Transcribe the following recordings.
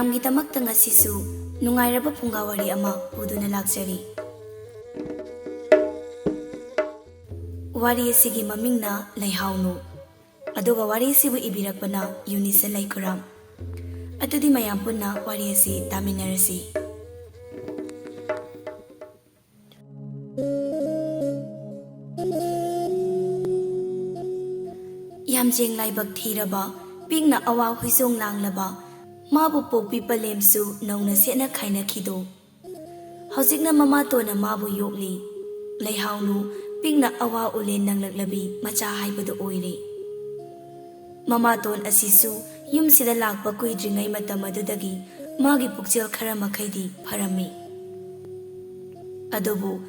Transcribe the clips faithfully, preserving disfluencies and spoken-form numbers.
ꯃꯌꯥꯝꯒꯤꯗꯃꯛꯇ ꯉꯁꯤꯁꯨ ꯅꯨꯡꯉꯥꯏꯔꯕ ꯐꯨꯡꯒꯥ ꯋꯥꯔꯤ ꯑꯃ ꯄꯨꯗꯨꯅ ꯂꯥꯛꯆꯔꯤ꯫ ꯋꯥꯔꯤ ꯑꯁꯤꯒꯤ ꯃꯃꯤꯡꯅ ꯂꯩꯍꯥꯎꯅꯨ꯫ ꯑꯗꯨꯒ ꯋꯥꯔꯤ ꯑꯁꯤꯕꯨ ꯏꯕꯤꯔꯛꯄꯅ ꯌꯨꯅꯤꯁ ꯂꯩꯈꯨꯔꯥꯝ꯫ ꯑꯗꯨꯗꯤ ꯃꯌꯥꯝ ꯄꯨꯟꯅ ꯋꯥꯔꯤ ꯑꯁꯤ ꯇꯥꯃꯤꯟꯅꯔꯁꯤ꯫ ꯌꯥꯝꯖꯦꯡ ꯂꯥꯏꯕꯛ ꯊꯤꯔꯕ, ꯄꯤꯛꯅ ꯑꯋꯥ ꯍꯨꯏꯖꯣꯡ ꯂꯥꯡꯂꯕ, ꯃꯥꯕꯨ ꯄꯣꯛꯄꯤ ꯄꯂꯦꯝꯁꯨ ꯅꯧꯅ ꯁꯦꯠꯅ ꯈꯥꯏꯅꯈꯤꯗꯣ꯫ ꯍꯧꯖꯤꯛꯅ ꯃꯃꯥꯇꯣꯟꯅ ꯃꯥꯕꯨ ꯌꯣꯛꯂꯤ꯫ ꯂꯩꯍꯥꯎꯅꯨ ꯄꯤꯛꯅ ꯑꯋꯥ ꯎꯂꯦꯟ ꯅꯪꯂꯛꯂꯕꯤ ꯃꯆꯥ ꯍꯥꯏꯕꯗꯨ ꯑꯣꯏꯔꯦ꯫ ꯃꯃꯥꯇꯣꯟ ꯑꯁꯤꯁꯨ ꯌꯨꯝꯁꯤꯗ ꯂꯥꯛꯄ ꯀꯨꯏꯗ꯭ꯔꯤꯉꯩ ꯃꯇꯝ ꯑꯗꯨꯗꯒꯤ ꯃꯥꯒꯤ ꯄꯨꯛꯆꯦꯜ ꯈꯔ ꯃꯈꯩꯗꯤ ꯐꯔꯝꯃꯤ꯫ ꯑꯗꯨꯕꯨ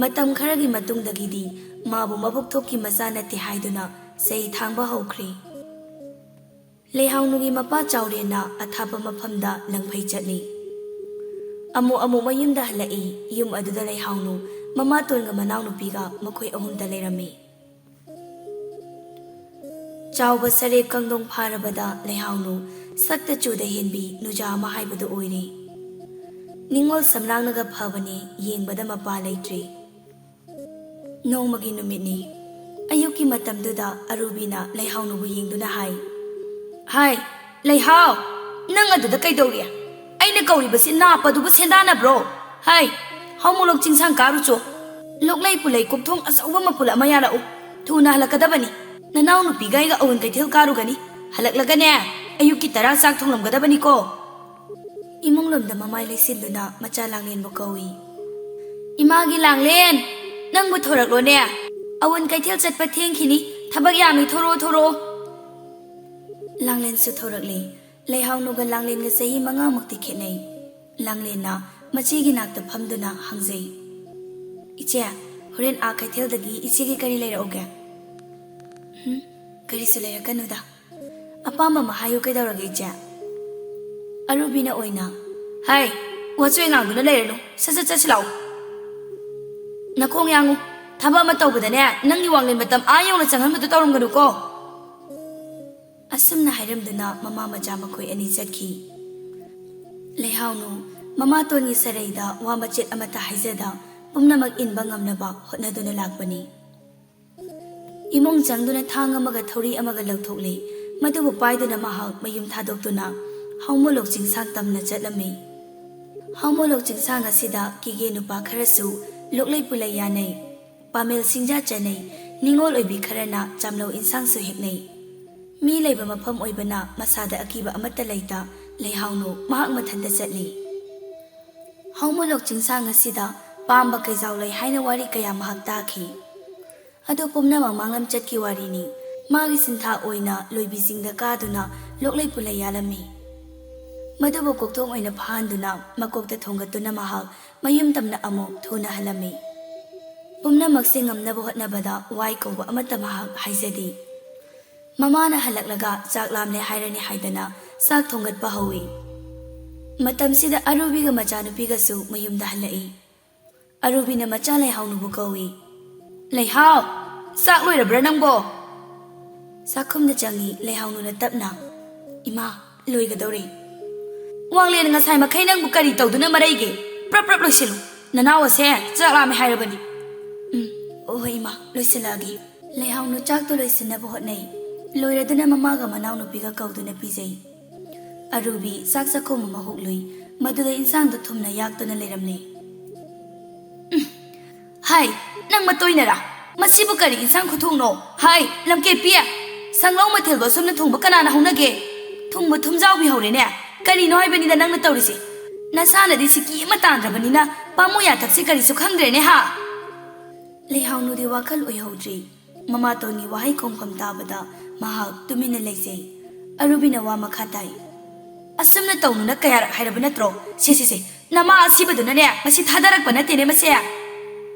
ꯃꯇꯝ ꯈꯔꯒꯤ ꯃꯇꯨꯡꯗꯒꯤꯗꯤ ꯃꯥꯕꯨ ꯃꯕꯨꯛ ꯊꯣꯛꯀꯤ ꯃꯆꯥ ꯅꯠꯇꯦ ꯍꯥꯏꯗꯨꯅ ꯆꯩ ꯊꯥꯡꯕ ꯍꯧꯈ꯭ꯔꯦ꯫ ꯂꯩꯍꯥꯎꯅꯨꯒꯤ ꯃꯄꯥ ꯆꯥꯎꯔꯦꯟꯅ ꯑꯊꯥꯞꯄ ꯃꯐꯝꯗ ꯂꯪꯐꯩ ꯆꯠꯂꯤ꯫ ꯑꯃꯨꯛ ꯑꯃꯨꯛ ꯃꯌꯨꯝꯗ ꯍꯜꯂꯛꯏ꯫ ꯌꯨꯝ ꯑꯗꯨꯗ ꯂꯩꯍꯥꯎꯅꯨ, ꯃꯃꯥꯇꯣꯟꯒ ꯃꯅꯥꯎꯅꯨꯄꯤꯒ ꯃꯈꯣꯏ ꯑꯍꯨꯝꯇ ꯂꯩꯔꯝꯃꯤ꯫ ꯆꯥꯎꯕ ꯁꯔꯦꯞ ꯀꯥꯡꯗꯣꯡ ꯐꯥꯔꯕꯗ ꯂꯩꯍꯥꯎꯅꯨ ꯁꯛꯇ ꯆꯨꯗ ꯍꯦꯟꯕꯤ ꯅꯨꯖꯥ ꯑꯃ ꯍꯥꯏꯕꯗꯨ ꯑꯣꯏꯔꯦ꯫ ꯅꯤꯡꯉꯣꯜ ꯁꯝꯂꯥꯡꯅꯒ ꯐꯕꯅꯦ, ꯌꯦꯡꯕꯗ ꯃꯄꯥ ꯂꯩꯇ꯭ꯔꯦ꯫ ꯅꯣꯡꯃꯒꯤ ꯅꯨꯃꯤꯠꯅꯤ꯫ ꯑꯌꯨꯛꯀꯤ ꯃꯇꯝꯗꯨꯗ ꯑꯔꯨꯕꯤꯅ ꯂꯩꯍꯥꯎꯅꯨꯕꯨ ꯌꯦꯡꯗꯨꯅ ꯍꯥꯏ, "ꯍꯥꯏ, ꯂꯩꯍꯥꯎ, ꯅꯪ ꯑꯗꯨꯗ ꯀꯩꯗꯧꯔꯤ? ꯑꯩꯅ ꯀꯧꯔꯤꯕꯁꯤ ꯅꯥꯞꯄꯗꯨꯕꯨ ꯁꯦꯟꯗꯥꯅꯕ꯭ꯔꯣ? ꯍꯥꯏ, ꯍꯥꯎꯃꯣꯂꯣꯛ ꯆꯤꯡꯁꯥꯡ ꯀꯥꯔꯨꯆꯣ꯫ ꯂꯣꯛꯂꯩ ꯄꯨꯂꯩ ꯀꯨꯞꯊꯣꯡ ꯑꯆꯧꯕ ꯃꯄꯨꯜ ꯑꯃ ꯌꯥꯔꯛꯎ꯫ ꯊꯨꯅ ꯍꯜꯂꯛꯀꯗꯕꯅꯤ꯫ ꯅꯅꯥꯎ ꯅꯨꯄꯤꯒ ꯑꯩꯒ ꯑꯋꯨꯟ ꯀꯩꯊꯦꯜ ꯀꯥꯔꯨꯒꯅꯤ꯫ ꯍꯜꯂꯛꯂꯒꯅꯦ, ꯑꯌꯨꯛꯀꯤ ꯇꯔꯥ ꯆꯥꯛ ꯊꯣꯡꯂꯝꯒꯗꯕꯅꯤꯀꯣ꯫" ꯏꯃꯨꯡꯂꯣꯝꯗ ꯃꯃꯥꯏ ꯂꯩꯁꯤꯟꯗꯨꯅ ꯃꯆꯥ ꯂꯥꯡꯂꯦꯟꯕꯨ ꯀꯧꯏ꯫ "ꯏꯃꯥꯒꯤ ꯂꯥꯡꯂꯦꯟ, ꯅꯪꯕꯨ ꯊꯣꯔꯛꯂꯣꯅꯦ꯫ ꯑꯋꯨꯟ ꯀꯩꯊꯦꯜ ꯆꯠꯄ ꯊꯦꯡꯈꯤꯅꯤ, ꯊꯕꯛ ꯌꯥꯝꯃꯤ, ꯊꯣꯔꯛꯑꯣ, ꯊꯣꯔꯛꯑꯣ꯫" ꯂꯥꯡꯂꯦꯟꯁꯨ ꯊꯣꯔꯛꯂꯦ꯫ ꯂꯩꯍꯥꯎꯅꯨꯒ ꯂꯥꯡꯂꯦꯟꯒ ꯆꯍꯤ ꯃꯉꯥꯃꯨꯛꯇꯤ ꯈꯦꯠꯅꯩ꯫ ꯂꯥꯡꯂꯦꯟꯅ ꯃꯆꯦꯒꯤ ꯅꯥꯛꯇ ꯐꯝꯗꯨꯅ ꯍꯪꯖꯩ, "ꯏꯆꯦ, ꯍꯣꯔꯦꯟ ꯑꯥ ꯀꯩꯊꯦꯜꯗꯒꯤ ꯏꯆꯦꯒꯤ ꯀꯔꯤ ꯂꯩꯔꯛꯎꯒꯦ?" "ꯍꯨꯝ, ꯀꯔꯤꯁꯨ ꯂꯩꯔꯛꯀꯅꯨꯗ꯫ ꯑꯄꯥꯝꯕ ꯑꯃ ꯍꯥꯏꯌꯨ, ꯀꯩꯗꯧꯔꯒꯦ ꯏꯆꯦ?" ꯑꯔꯨꯕꯤꯅ ꯑꯣꯏꯅ, "ꯍꯥꯏ, ꯋꯥꯆꯣꯏ ꯉꯥꯡꯗꯨꯅ ꯂꯩꯔꯅꯨ, ꯁꯠ ꯁꯠ ꯆꯠꯁꯤ ꯂꯥꯛꯑꯣ꯫" "ꯅꯈꯣꯡ ꯌꯥꯡꯉꯨ, ꯊꯕꯛ ꯑꯃ ꯇꯧꯕꯗꯅꯦ, ꯅꯪꯒꯤ ꯋꯥꯡꯂꯦꯟ ꯃꯇꯝ ꯑꯥ ꯌꯧꯅ ꯆꯪꯍꯟꯕꯗꯨ ꯇꯧꯔꯝꯒꯅꯨꯀꯣ꯫" ꯑꯁꯨꯝꯅ ꯍꯥꯏꯔꯝꯗꯨꯅ ꯃꯃꯥ ꯃꯆꯥ ꯃꯈꯣꯏ ꯑꯅꯤ ꯆꯠꯈꯤ꯫ ꯂꯩꯍꯥꯎꯅꯨ ꯃꯃꯥꯇꯣꯟꯒꯤ ꯁꯔꯩꯗ ꯋꯥ ꯃꯆꯦꯠ ꯑꯃꯠꯇ ꯍꯥꯏꯖꯗ, ꯄꯨꯝꯅꯃꯛ ꯏꯟꯕ ꯉꯝꯅꯕ ꯍꯣꯠꯅꯗꯨꯅ ꯂꯥꯛꯄꯅꯤ꯫ ꯏꯃꯨꯡ ꯆꯪꯗꯨꯅ ꯊꯥꯡ ꯑꯃꯒ ꯊꯧꯔꯤ ꯑꯃꯒ ꯂꯧꯊꯣꯛꯂꯦ꯫ ꯃꯗꯨꯕꯨ ꯄꯥꯏꯗꯨꯅ ꯃꯍꯥꯛ ꯃꯌꯨꯝ ꯊꯥꯗꯣꯛꯇꯨꯅ ꯍꯥꯎꯃꯣꯂꯣꯛ ꯆꯤꯡꯁꯥꯡ ꯇꯝꯅ ꯆꯠꯂꯝꯃꯤ꯫ ꯍꯥꯎꯃꯣꯂꯣꯛ ꯆꯤꯡꯁꯥꯡ ꯑꯁꯤꯗ ꯀꯤꯒꯦ ꯅꯨꯄꯥ ꯈꯔꯁꯨ ꯂꯣꯛꯂꯩ ꯄꯨꯂꯩ ꯌꯥꯅꯩ, ꯄꯥꯃꯦꯜ ꯁꯤꯡꯖꯥ ꯆꯥꯅꯩ, ꯅꯤꯉꯣꯜ ꯑꯣꯏꯕꯤ ꯈꯔꯅ ꯆꯥꯝꯂꯧ ꯏꯟꯁꯥꯡꯁꯨ ꯍꯦꯛꯅꯩ꯫ ꯃꯤ ꯂꯩꯕ ꯃꯐꯝ ꯑꯣꯏꯕꯅ ꯃꯁꯥꯗ ꯑꯀꯤꯕ ꯑꯃꯠꯇ ꯂꯩꯇ, ꯂꯩꯍꯥꯎꯅꯨ ꯃꯍꯥꯛ ꯃꯊꯟꯇ ꯆꯠꯂꯤ꯫ ꯍꯥꯎꯃꯣꯂꯣꯛ ꯆꯤꯡꯁꯥꯡ ꯑꯁꯤꯗ ꯄꯥꯝꯕ ꯀꯩꯖꯥꯎ ꯂꯩ ꯍꯥꯏꯅ ꯋꯥꯔꯤ ꯀꯌꯥ ꯃꯍꯥꯛ ꯇꯥꯈꯤ꯫ ꯑꯗꯨ ꯄꯨꯝꯅꯃꯛ ꯃꯥꯡꯂꯝꯆꯠꯀꯤ ꯋꯥꯔꯤꯅꯤ꯫ ꯃꯥꯒꯤ ꯁꯤꯟꯊꯥ ꯑꯣꯏꯅ ꯂꯣꯏꯕꯤ ꯆꯤꯡꯗ ꯀꯥꯗꯨꯅ ꯂꯣꯛꯂꯩ ꯄꯨꯂꯩ ꯌꯥꯜꯂꯝꯃꯤ꯫ ꯃꯗꯨꯕꯨ ꯀꯣꯛꯊꯣꯡ ꯑꯣꯏꯅ ꯐꯥꯍꯟꯗꯨꯅ ꯃꯀꯣꯛꯇ ꯊꯣꯡꯒꯠꯇꯨꯅ ꯃꯍꯥꯛ ꯃꯌꯨꯝ ꯇꯝꯅ ꯑꯃꯨꯛ ꯊꯨꯅ ꯍꯜꯂꯝꯃꯤ꯫ ꯄꯨꯝꯅꯃꯛꯁꯦ ꯉꯝꯅꯕ ꯍꯣꯠꯅꯕꯗ ꯋꯥꯏ ꯀꯧꯕ ꯑꯃꯠꯇ ꯃꯍꯥꯛ ꯍꯥꯏꯖꯗꯦ꯫ ꯃꯃꯥꯅ ꯍꯜꯂꯛꯂꯒ ꯆꯥꯛ ꯂꯥꯝꯂꯦ ꯍꯥꯏꯔꯅꯤ ꯍꯥꯏꯗꯅ ꯆꯥꯛ ꯊꯣꯡꯒꯠꯄ ꯍꯧꯏ꯫ ꯃꯇꯝꯁꯤꯗ ꯑꯔꯨꯕꯤꯒ ꯃꯆꯥꯅꯨꯄꯤꯒꯁꯨ ꯃꯌꯨꯝꯗ ꯍꯜꯂꯛꯏ꯫ ꯑꯔꯨꯕꯤꯅ ꯃꯆꯥ ꯂꯩꯍꯥꯎꯅꯨꯕꯨ ꯀꯧꯏ꯫ "ꯂꯩꯍꯥꯎ, ꯆꯥꯛ ꯂꯣꯏꯔꯕ꯭ꯔꯥ ꯅꯪꯕꯣ?" ꯆꯥꯛꯈꯨꯝꯗ ꯆꯪꯏ ꯂꯩꯍꯥꯎꯅꯨꯅ ꯇꯞꯅ꯫ "ꯏꯃꯥ, ꯂꯣꯏꯒꯗꯧꯔꯦ꯫" "ꯋꯥꯡꯂꯦꯟ, ꯉꯁꯥꯏ ꯃꯈꯩ ꯅꯪꯕꯨ ꯀꯔꯤ ꯇꯧꯗꯨꯅ ꯃꯔꯩꯒꯦ? ꯄ꯭ꯔꯞ ꯄ꯭ꯔꯞ ꯂꯣꯏꯁꯤꯜꯂꯨ꯫ ꯅꯅꯥꯎ ꯑꯁꯦ ꯆꯥꯛ ꯂꯥꯝꯃꯦ ꯍꯥꯏꯔꯕꯅꯤ꯫" "ꯎꯝ, ꯍꯣꯏ ꯏꯃꯥ, ꯂꯣꯏꯁꯤꯜꯂꯛꯑꯒꯦ꯫" ꯂꯩꯍꯥꯎꯅꯨ ꯆꯥꯛꯇꯨ ꯂꯣꯏꯁꯤꯟꯅꯕ ꯍꯣꯠꯅꯩ꯫ ꯂꯣꯏꯔꯗꯨꯅ ꯃꯃꯥꯒ ꯃꯅꯥꯎꯅꯨꯄꯤꯒ ꯀꯧꯗꯨꯅ ꯄꯤꯖꯩ꯫ ꯑꯔꯨꯕꯤ ꯆꯥꯛ ꯆꯥꯛꯈꯣꯝ ꯑꯃ ꯍꯨꯛꯂꯨꯏ꯫ ꯃꯗꯨꯗ ꯏꯟꯁꯥꯡꯗꯨ ꯊꯨꯝꯅ ꯌꯥꯛꯇꯨꯅ ꯂꯩꯔꯝꯂꯦ꯫ "ꯎꯝ, ꯍꯥꯏ, ꯅꯪ ꯃꯇꯣꯏꯅꯔꯥ? ꯃꯁꯤꯕꯨ ꯀꯔꯤ ꯏꯟꯁꯥꯡ ꯈꯨꯊꯣꯡꯅꯣ? ꯍꯥꯏ, ꯂꯝꯀꯦꯠꯄꯤ, ꯁꯪꯂꯧ ꯃꯊꯦꯜꯕꯨ ꯑꯁꯨꯝꯅ ꯊꯣꯡꯕ ꯀꯅꯥꯅ ꯍꯧꯅꯒꯦ? ꯊꯨꯝꯕꯨ ꯊꯨꯝꯖꯥꯎꯕꯤ ꯍꯧꯔꯦꯅꯦ꯫ ꯀꯔꯤꯅꯣ ꯍꯥꯏꯕꯅꯤꯗ ꯅꯪꯅ ꯇꯧꯔꯤꯁꯦ? ꯅꯁꯥꯅꯗꯤ ꯁꯤꯀꯤ ꯑꯃ ꯇꯥꯟꯗ꯭ꯔꯕꯅꯤꯅ ꯄꯥꯝꯃꯨ ꯌꯥꯊꯛꯁꯦ ꯀꯔꯤꯁꯨ ꯈꯪꯗ꯭ꯔꯦꯅꯦ ꯍꯥ?" ꯂꯩꯍꯥꯎꯅꯨꯗꯤ ꯋꯥꯈꯜ ꯑꯣꯏꯍꯧꯗ꯭ꯔꯤ꯫ ꯃꯃꯥꯇꯣꯟꯒꯤ ꯋꯥꯍꯩ ꯈꯣꯡꯐꯝ ꯇꯥꯕꯗ ꯃꯍꯥꯛ ꯇꯨꯃꯤꯟꯅ ꯂꯩꯖꯩ꯫ ꯑꯔꯨꯕꯤꯅ ꯋꯥ ꯃꯈꯥ ꯇꯥꯏ꯫ "ꯑꯁꯨꯝꯅ ꯇꯧꯅꯨꯅ ꯀꯌꯥꯔꯛ ꯍꯥꯏꯔꯕ ꯅꯠꯇ꯭ꯔꯣ? ꯁꯦ, ꯁꯦ, ꯁꯦ, ꯅꯃꯥ ꯑꯁꯤꯕꯗꯨꯅꯅꯦ ꯃꯁꯤ ꯊꯥꯗꯔꯛꯄ ꯅꯠꯇꯦꯅꯦ ꯃꯁꯦ!"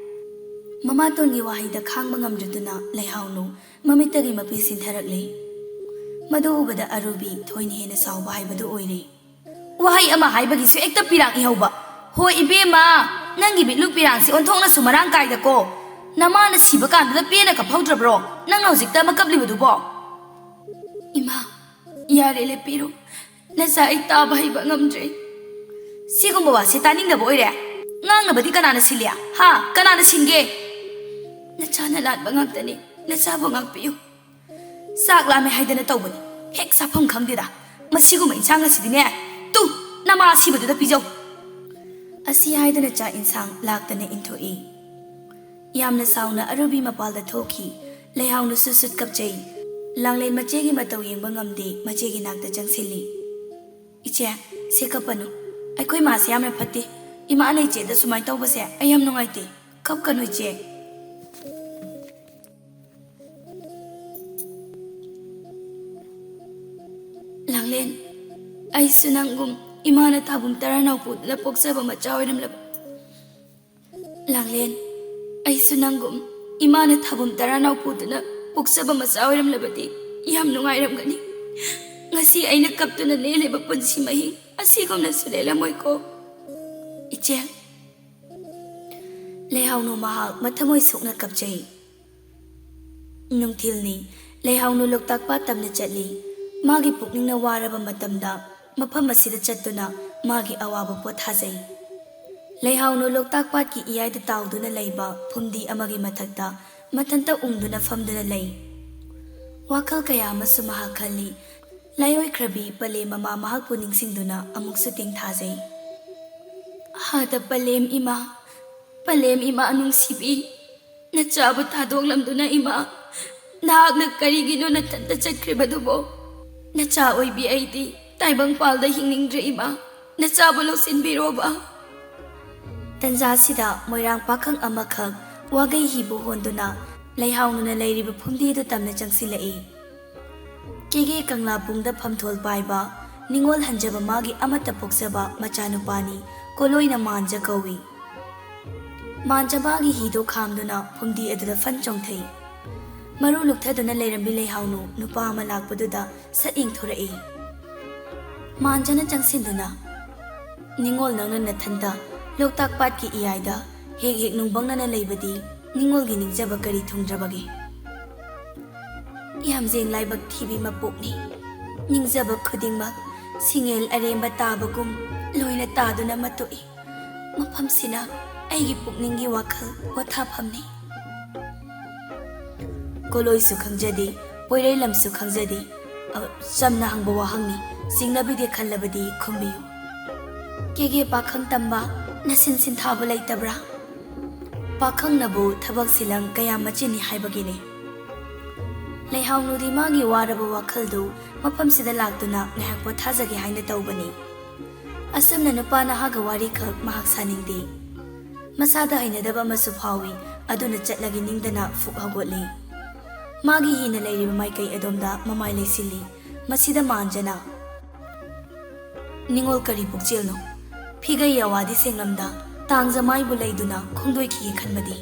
ꯃꯃꯥꯇꯣꯟꯒꯤ ꯋꯥꯍꯩꯗ ꯈꯥꯡꯕ ꯉꯝꯗ꯭ꯔꯗꯨꯅ ꯂꯩꯍꯥꯎꯅꯨ ꯃꯃꯤꯠꯇꯒꯤ ꯃꯄꯤ ꯁꯤꯟꯊꯔꯛꯂꯦ꯫ ꯃꯗꯨ ꯎꯕꯗ ꯑꯔꯨꯕꯤ ꯊꯣꯏꯅ ꯍꯦꯟꯅ ꯁꯥꯎꯕ ꯍꯥꯏꯕꯗꯨ ꯑꯣꯏꯔꯦ꯫ "ꯋꯥꯍꯩ ꯑꯃ ꯍꯥꯏꯕꯒꯤꯁꯨ ꯍꯦꯛꯇ ꯄꯤꯔꯥꯡ ꯏꯍꯧꯕ꯫ ꯍꯣꯏ ꯏꯕꯦꯝꯃ, ꯅꯪꯒꯤ ꯃꯤꯠꯂꯨ ꯄꯤꯔꯥꯡꯁꯤ ꯑꯣꯟꯊꯣꯛꯅꯁꯨ ꯃꯔꯥꯡ ꯀꯥꯏꯗꯀꯣ꯫ ꯅꯃꯥꯅ ꯁꯤꯕ ꯀꯥꯟꯗꯨꯗ ꯄꯦꯟꯅ ꯀꯞꯍꯧꯗ꯭ꯔꯕ꯭ꯔꯣ? ꯅꯪꯅ ꯍꯧꯖꯤꯛꯇ ꯑꯃ ꯀꯞꯂꯤꯕꯗꯨꯕꯣ?" "ꯏꯃꯥ, ꯌꯥꯔꯦ, ꯂꯦꯞꯄꯤꯔꯣ꯫ ꯅꯆꯥ ꯑꯩ ꯇꯥꯕ ꯍꯩꯕ ꯉꯝꯗ꯭ꯔꯦ꯫ ꯁꯤꯒꯨꯝꯕ ꯋꯥꯁꯦ ꯇꯥꯅꯤꯡꯗꯕ ꯑꯣꯏꯔꯦ꯫ ꯉꯥꯡꯅꯕꯗꯤ ꯀꯅꯥꯅ ꯁꯤꯜꯂꯤ? ꯍꯥ? ꯀꯅꯥꯅ ꯁꯤꯟꯒꯦ? ꯅꯆꯥꯅ ꯂꯥꯟꯕ ꯉꯥꯛꯇꯅꯤ꯫ ꯅꯆꯥꯕꯨ ꯉꯥꯛꯄꯤꯌꯨ꯫ ꯆꯥꯛ ꯂꯥꯝꯃꯦ ꯍꯥꯏꯗꯅ ꯇꯧꯕꯅꯤ꯫ ꯍꯦꯛ ꯆꯥꯐꯝ ꯈꯪꯗꯦꯗ꯫ ꯃꯁꯤꯒꯨꯝꯕ ꯏꯟꯁꯥꯡ ꯑꯁꯤꯗꯤꯅꯦ, ꯇꯨ, ꯅꯃꯥ ꯑꯁꯤꯕꯗꯨꯗ ꯄꯤꯖꯧ꯫ ꯑꯁꯤ ꯍꯥꯏꯗꯨꯅ ꯆꯥꯛ ꯏꯟꯁꯥꯡ ꯂꯥꯛꯇꯅ ꯏꯟꯊꯣꯛꯏ꯫ ꯌꯥꯝꯅ ꯁꯥꯎꯅ ꯑꯔꯨꯕꯤ ꯃꯄꯥꯜꯗ ꯊꯣꯛꯈꯤ꯫ ꯂꯩꯍꯥꯎꯅꯁꯨ ꯁꯨꯠ ꯀꯞꯆꯩ꯫ ꯂꯥꯡꯂꯦꯟ ꯃꯆꯦꯒꯤ ꯃꯇꯧ ꯌꯦꯡꯕ ꯉꯝꯗꯦ, ꯃꯆꯦꯒꯤ ꯅꯥꯛꯇ ꯆꯪꯁꯤꯜꯂꯤ꯫ "ꯏꯆꯦ, ꯁꯦ ꯀꯞꯄꯅꯨ꯫ ꯑꯩꯈꯣꯏ ꯃꯥꯁꯦ ꯌꯥꯝꯅ ꯐꯠꯇꯦ꯫ ꯏꯃꯥꯅ ꯏꯆꯦꯗ ꯁꯨꯃꯥꯏꯅ ꯇꯧꯕꯁꯦ ꯑꯩ ꯌꯥꯝ ꯅꯨꯡꯉꯥꯏꯇꯦ꯫ ꯀꯞꯀꯅꯨ, ꯏꯆꯦ꯫" "ꯂꯥꯡꯂꯦꯟ, ꯑꯩꯁꯨ ꯅꯪꯒꯨꯝ ꯏꯃꯥꯅ ꯊꯥꯕꯨꯝ ꯇꯔꯥꯅꯥꯎ ꯄꯨꯗꯨꯅ ꯄꯣꯛꯆꯕ ꯃꯆꯥ ꯑꯣꯏꯔꯝꯂꯕ꯫ ꯂꯥꯡꯂꯦꯟ, ꯑꯩꯁꯨ ꯅꯪꯒꯨꯝ ꯏꯃꯥꯅ ꯊꯥꯕꯨꯝ ꯇꯔꯥꯅꯥꯎ ꯄꯨꯗꯨꯅ ꯄꯣꯛꯆꯕ ꯃꯆꯥ ꯑꯣꯏꯔꯝꯂꯕꯗꯤ ꯌꯥꯝ ꯅꯨꯡꯉꯥꯏꯔꯝꯒꯅꯤ꯫ ꯉꯁꯤ ꯑꯩꯅ ꯀꯞꯇꯨꯅ ꯂꯦꯜꯂꯤꯕ ꯄꯨꯟꯁꯤ ꯃꯍꯤꯡ ꯑꯁꯤꯒꯨꯝꯅꯁꯨ ꯂꯦꯜꯂꯝꯃꯣꯏꯀꯣ, ꯏꯆꯦ꯫" ꯂꯩꯍꯥꯎꯅꯨ ꯃꯍꯥꯛ ꯃꯊꯃꯣꯏ ꯁꯣꯛꯅ ꯀꯞꯆꯩ꯫ ꯅꯨꯡꯊꯤꯜꯅꯤ꯫ ꯂꯩꯍꯥꯎꯅꯨ ꯂꯣꯛꯇꯥꯛ ꯄꯥꯠ ꯇꯝꯅ ꯆꯠꯂꯤ꯫ ꯃꯥꯒꯤ ꯄꯨꯛꯅꯤꯡꯅ ꯋꯥꯔꯕ ꯃꯇꯝꯗ ꯃꯐꯝ ꯑꯁꯤꯗ ꯆꯠꯇꯨꯅ ꯃꯥꯒꯤ ꯑꯋꯥꯕ ꯄꯣꯊꯥꯖꯩ꯫ ꯂꯩꯍꯥꯎꯅꯨ ꯂꯣꯛꯇꯥꯛ ꯄꯥꯠꯀꯤ ꯏꯌꯥꯏꯗ ꯇꯥꯎꯗꯨꯅ ꯂꯩꯕ ꯐꯨꯝꯗꯤ ꯑꯃꯒꯤ ꯃꯊꯛꯇ ꯃꯊꯟꯇ ꯎꯪꯗꯨꯅ ꯐꯝꯗꯨꯅ ꯂꯩ꯫ ꯋꯥꯈꯜ ꯀꯌꯥ ꯑꯃꯁꯨ ꯃꯍꯥꯛ ꯈꯜꯂꯤ꯫ ꯂꯥꯏꯑꯣꯏꯈ꯭ꯔꯕꯤ ꯄꯂꯦꯝ ꯃꯃꯥ ꯃꯍꯥꯛꯄꯨ ꯅꯤꯡꯁꯤꯡꯗꯨꯅ ꯑꯃꯨꯛꯁꯨ ꯇꯦꯡꯊꯥꯖꯩ꯫ "ꯍꯥꯗ ꯄꯂꯦꯝ ꯏꯃꯥ, ꯄꯂꯦꯝ ꯏꯃꯥ ꯅꯨꯡꯁꯤꯕꯤ, ꯅꯆꯥꯕꯨ ꯊꯥꯗꯣꯛꯂꯝꯗꯨꯅ ꯏꯃꯥ, ꯅꯍꯥꯛꯅ ꯀꯔꯤꯒꯤꯅꯣ ꯅꯊꯟꯇ ꯆꯠꯈ꯭ꯔꯤꯕꯗꯨꯕꯣ? ꯅꯆꯥ ꯑꯣꯏꯕꯤ ꯑꯩꯗꯤ ꯇꯥꯏꯕꯪꯄꯥꯜꯗ ꯍꯤꯡꯅꯤꯡꯗ꯭ꯔꯦ ꯏꯃꯥ, ꯅꯆꯥꯕꯨ ꯂꯧꯁꯤꯟꯕꯤꯔꯣꯕ꯫" ꯇꯟꯖꯥꯁꯤꯗ ꯃꯣꯏꯔꯥꯡ ꯄꯥꯈꯪ ꯑꯃꯈꯛ ꯋꯥꯒꯩ ꯍꯤꯕꯨ ꯍꯣꯟꯗꯨꯅ ꯂꯩꯍꯥꯎꯅꯨꯅ ꯂꯩꯔꯤꯕ ꯐꯨꯝꯗꯤꯗꯨ ꯇꯝꯅ ꯆꯪꯁꯤꯜꯂꯛꯏ꯫ ꯀꯦꯒꯦ ꯀꯪꯂꯥ ꯄꯨꯡꯗ ꯐꯝꯊꯣꯜ ꯄꯥꯏꯕ, ꯅꯤꯡꯉꯣꯜ ꯍꯟꯖꯕ ꯃꯥꯒꯤ ꯑꯃꯠꯇ ꯄꯣꯛꯆꯕ ꯃꯆꯥꯅꯨꯄꯥꯅꯤ꯫ ꯀꯣꯂꯣꯏꯅ ꯃꯥꯟꯖ ꯀꯧꯏ꯫ ꯃꯥꯟꯖ ꯃꯥꯒꯤ ꯍꯤꯗꯨ ꯈꯥꯝꯗꯨꯅ ꯐꯨꯝꯗꯤ ꯑꯗꯨꯗ ꯐꯟ ꯆꯣꯡꯊꯩ꯫ ꯃꯔꯨ ꯂꯨꯛꯊꯗꯨꯅ ꯂꯩꯔꯝꯕꯤ ꯂꯩꯍꯥꯎꯅꯨ ꯅꯨꯄꯥ ꯑꯃ ꯂꯥꯛꯄꯗꯨꯗ ꯁꯠ ꯌꯦꯡꯊꯣꯔꯛꯏ꯫ ꯃꯥꯟꯖꯅ ꯆꯪꯁꯤꯟꯗꯨꯅ, "ꯅꯤꯡꯉꯣꯜ, ꯅꯪꯅ ꯅꯊꯟꯇ ꯂꯣꯛꯇꯥꯛ ꯄꯥꯠꯀꯤ ꯏꯌꯥꯏꯗ ꯍꯦꯛ ꯍꯦꯛ ꯅꯨꯡꯕꯪꯅꯅ ꯂꯩꯕꯗꯤ ꯅꯤꯡꯉꯣꯜꯒꯤ ꯅꯤꯡꯖꯕ ꯀꯔꯤ ꯊꯨꯡꯗ꯭ꯔꯕꯒꯦ?" "ꯌꯥꯝꯖꯦꯡ ꯂꯥꯏꯕꯛ ꯊꯤꯕꯤ ꯃꯄꯣꯛꯅꯤ꯫ ꯅꯤꯡꯖꯕ ꯈꯨꯗꯤꯡꯃꯛ ꯁꯤꯡꯉꯦꯜ ꯑꯔꯦꯝꯕ ꯇꯥꯕꯒꯨꯝ ꯂꯣꯏꯅ ꯇꯥꯗꯨꯅ ꯃꯇꯣꯛꯏ꯫ ꯃꯐꯝꯁꯤꯅ ꯑꯩꯒꯤ ꯄꯨꯛꯅꯤꯡꯒꯤ ꯋꯥꯈꯜ ꯄꯣꯊꯥꯐꯝꯅꯤ꯫ ꯀꯣꯂꯣꯏꯁꯨ ꯈꯪꯖꯗꯦ, ꯄꯣꯏꯔꯩꯂꯝꯁꯨ ꯈꯪꯖꯗꯦ꯫ ꯑ, ꯆꯝꯅ ꯍꯪꯕ ꯋꯥꯍꯪꯅꯤ, ꯆꯤꯡꯅꯕꯤꯗꯦ ꯈꯜꯂꯕꯗꯤ ꯈꯨꯝꯕꯤꯌꯨ꯫ ꯀꯦꯒꯦ ꯄꯥꯈꯪ ꯇꯝꯕ, ꯅꯁꯤꯟ ꯁꯤꯟꯊꯥꯕ ꯂꯩꯇꯕ꯭ꯔꯥ? ꯄꯥꯈꯪꯅꯕꯨ ꯊꯕꯛ ꯁꯤꯂꯪ ꯀꯌꯥ ꯃꯆꯤꯟꯅꯤ ꯍꯥꯏꯕꯒꯤꯅꯤ꯫ ꯂꯩꯍꯥꯎꯅꯨꯗꯤ ꯃꯥꯒꯤ ꯋꯥꯔꯕ ꯋꯥꯈꯜꯗꯨ ꯃꯐꯝꯁꯤꯗ ꯂꯥꯛꯇꯨꯅ ꯉꯥꯏꯍꯥꯛ ꯄꯣꯊꯥꯖꯒꯦ ꯍꯥꯏꯅ ꯇꯧꯕꯅꯤ꯫ ꯑꯁꯨꯝꯅ ꯅꯨꯄꯥ ꯅꯍꯥꯒ ꯋꯥꯔꯤꯈꯛ ꯃꯍꯥꯛ ꯁꯥꯅꯤꯡꯗꯦ꯫ ꯃꯁꯥꯗ ꯍꯩꯅꯗꯕ ꯑꯃꯁꯨ ꯐꯥꯎꯏ, ꯑꯗꯨꯅ ꯆꯠꯂꯒꯦ ꯅꯤꯡꯗꯅ ꯐꯨꯛ ꯍꯧꯒꯠꯂꯤ꯫ ꯃꯥꯒꯤ ꯍꯤꯅ ꯂꯩꯔꯤꯕ ꯃꯥꯏꯀꯩ ꯑꯗꯣꯝꯗ ꯃꯃꯥꯏ ꯂꯩꯁꯤꯜꯂꯤ꯫ ꯃꯁꯤꯗ ꯃꯥꯟꯖꯅ, "ꯅꯤꯡꯉꯣꯜ ꯀꯔꯤ ꯄꯨꯛꯆꯦꯜꯅꯣ? ꯐꯤꯒꯩ ꯑꯋꯥꯗꯤ ꯁꯦꯡꯂꯝꯗ ꯇꯥꯡꯖ ꯃꯥꯏꯕꯨ ꯂꯩꯗꯨꯅ ꯈꯣꯡꯗꯣꯏꯈꯤꯒꯦ ꯈꯟꯕꯗꯤ?"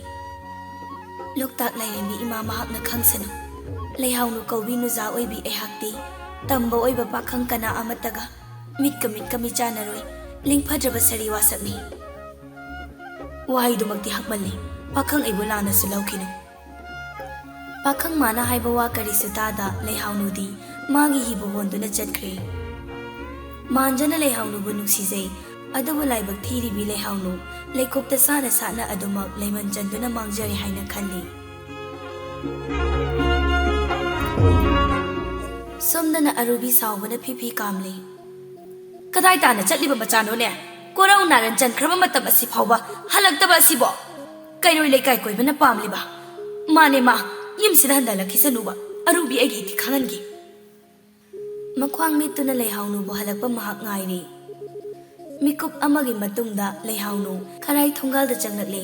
ꯂꯣꯛꯇꯥꯛ ꯂꯥꯏꯔꯦꯝꯕꯤ ꯏꯃꯥ ꯃꯍꯥꯛꯅ ꯈꯪꯁꯅꯨ꯫ ꯂꯩꯍꯥꯎꯅꯨ ꯀꯧꯕꯤ ꯅꯨꯖꯥ ꯑꯣꯏꯕꯤ ꯑꯩꯍꯥꯛꯇꯤ ꯇꯝꯕ ꯑꯣꯏꯕ ꯄꯥꯈꯪ ꯀꯅꯥ ꯑꯃꯠꯇꯒ ꯃꯤꯠꯀ ꯃꯤꯠꯀ ꯃꯤꯆꯥꯟꯅꯔꯣꯏ, ꯂꯤꯡꯐꯗ꯭ꯔꯕ ꯁꯥꯔꯤ ꯋꯥꯁꯛꯅꯤ꯫ ꯋꯥꯍꯩꯗꯨꯃꯛꯇꯤ ꯍꯛꯃꯜꯂꯤ꯫ ꯄꯥꯈꯪ ꯑꯩꯕꯨ ꯂꯥꯟꯅꯁꯨ ꯂꯧꯈꯤꯅꯨ꯫ ꯄꯥꯈꯪ ꯃꯥꯅ ꯍꯥꯏꯕ ꯋꯥ ꯀꯔꯤꯁꯨ ꯇꯥꯗ ꯂꯩꯍꯥꯎꯅꯨꯗꯤ ꯃꯥꯒꯤ ꯍꯤꯕꯨ ꯍꯣꯟꯗꯨꯅ ꯆꯠꯈ꯭ꯔꯦ꯫ ꯃꯥꯟꯖꯅ ꯂꯩꯍꯥꯎꯅꯨꯕꯨ ꯅꯨꯡꯁꯤꯖꯩ, ꯑꯗꯨꯕꯨ ꯂꯥꯏꯕꯛ ꯊꯤꯔꯤꯕꯤ ꯂꯩꯍꯥꯎꯅꯨ ꯂꯩꯀꯨꯞꯇ ꯁꯥꯅ ꯁꯥꯠꯅ ꯑꯗꯨꯃꯛ ꯂꯩꯃꯟ ꯆꯟꯗꯨꯅ ꯃꯥꯡꯖꯔꯦ ꯍꯥꯏꯅ ꯈꯜꯂꯤ꯫ ꯁꯣꯝꯗꯅ ꯑꯔꯨꯕꯤ ꯁꯥꯎꯕꯅ ꯐꯤ ꯐꯤ ꯀꯥꯝꯂꯤ꯫ "ꯀꯗꯥꯏ ꯇꯥꯅ ꯆꯠꯂꯤꯕ ꯃꯆꯥꯅꯣꯅꯦ? ꯀꯣꯔꯧ ꯅꯥꯔꯟ ꯆꯟꯈ꯭ꯔꯕ ꯃꯇꯝ ꯑꯁꯤ ꯐꯥꯎꯕ ꯍꯜꯂꯛꯇꯕ ꯑꯁꯤꯕꯣ? ꯀꯩꯔꯣꯏ ꯂꯩꯀꯥꯏ ꯀꯣꯏꯕꯅ ꯄꯥꯝꯂꯤꯕ? ꯃꯥꯅꯦ ꯃꯥ, ꯌꯨꯝꯁꯤꯗ ꯍꯟꯊꯂꯛꯈꯤꯁꯅꯨꯕ꯫ ꯑꯔꯨꯕꯤ ꯑꯩꯒꯤ ꯏꯊꯤꯛ ꯈꯪꯍꯟꯒꯦ꯫" ꯃꯈ꯭ꯋꯥꯡ ꯃꯤꯠꯇꯨꯅ ꯂꯩꯍꯥꯎꯅꯨꯕꯨ ꯍꯜꯂꯛꯄ ꯃꯍꯥꯛ ꯉꯥꯏꯔꯤ꯫ ꯃꯤꯀꯨꯞ ꯑꯃꯒꯤ ꯃꯇꯨꯡꯗ ꯂꯩꯍꯥꯎꯅꯨ ꯈꯔꯥꯏ ꯊꯣꯡꯒꯥꯜꯗ ꯆꯪꯂꯛꯂꯦ꯫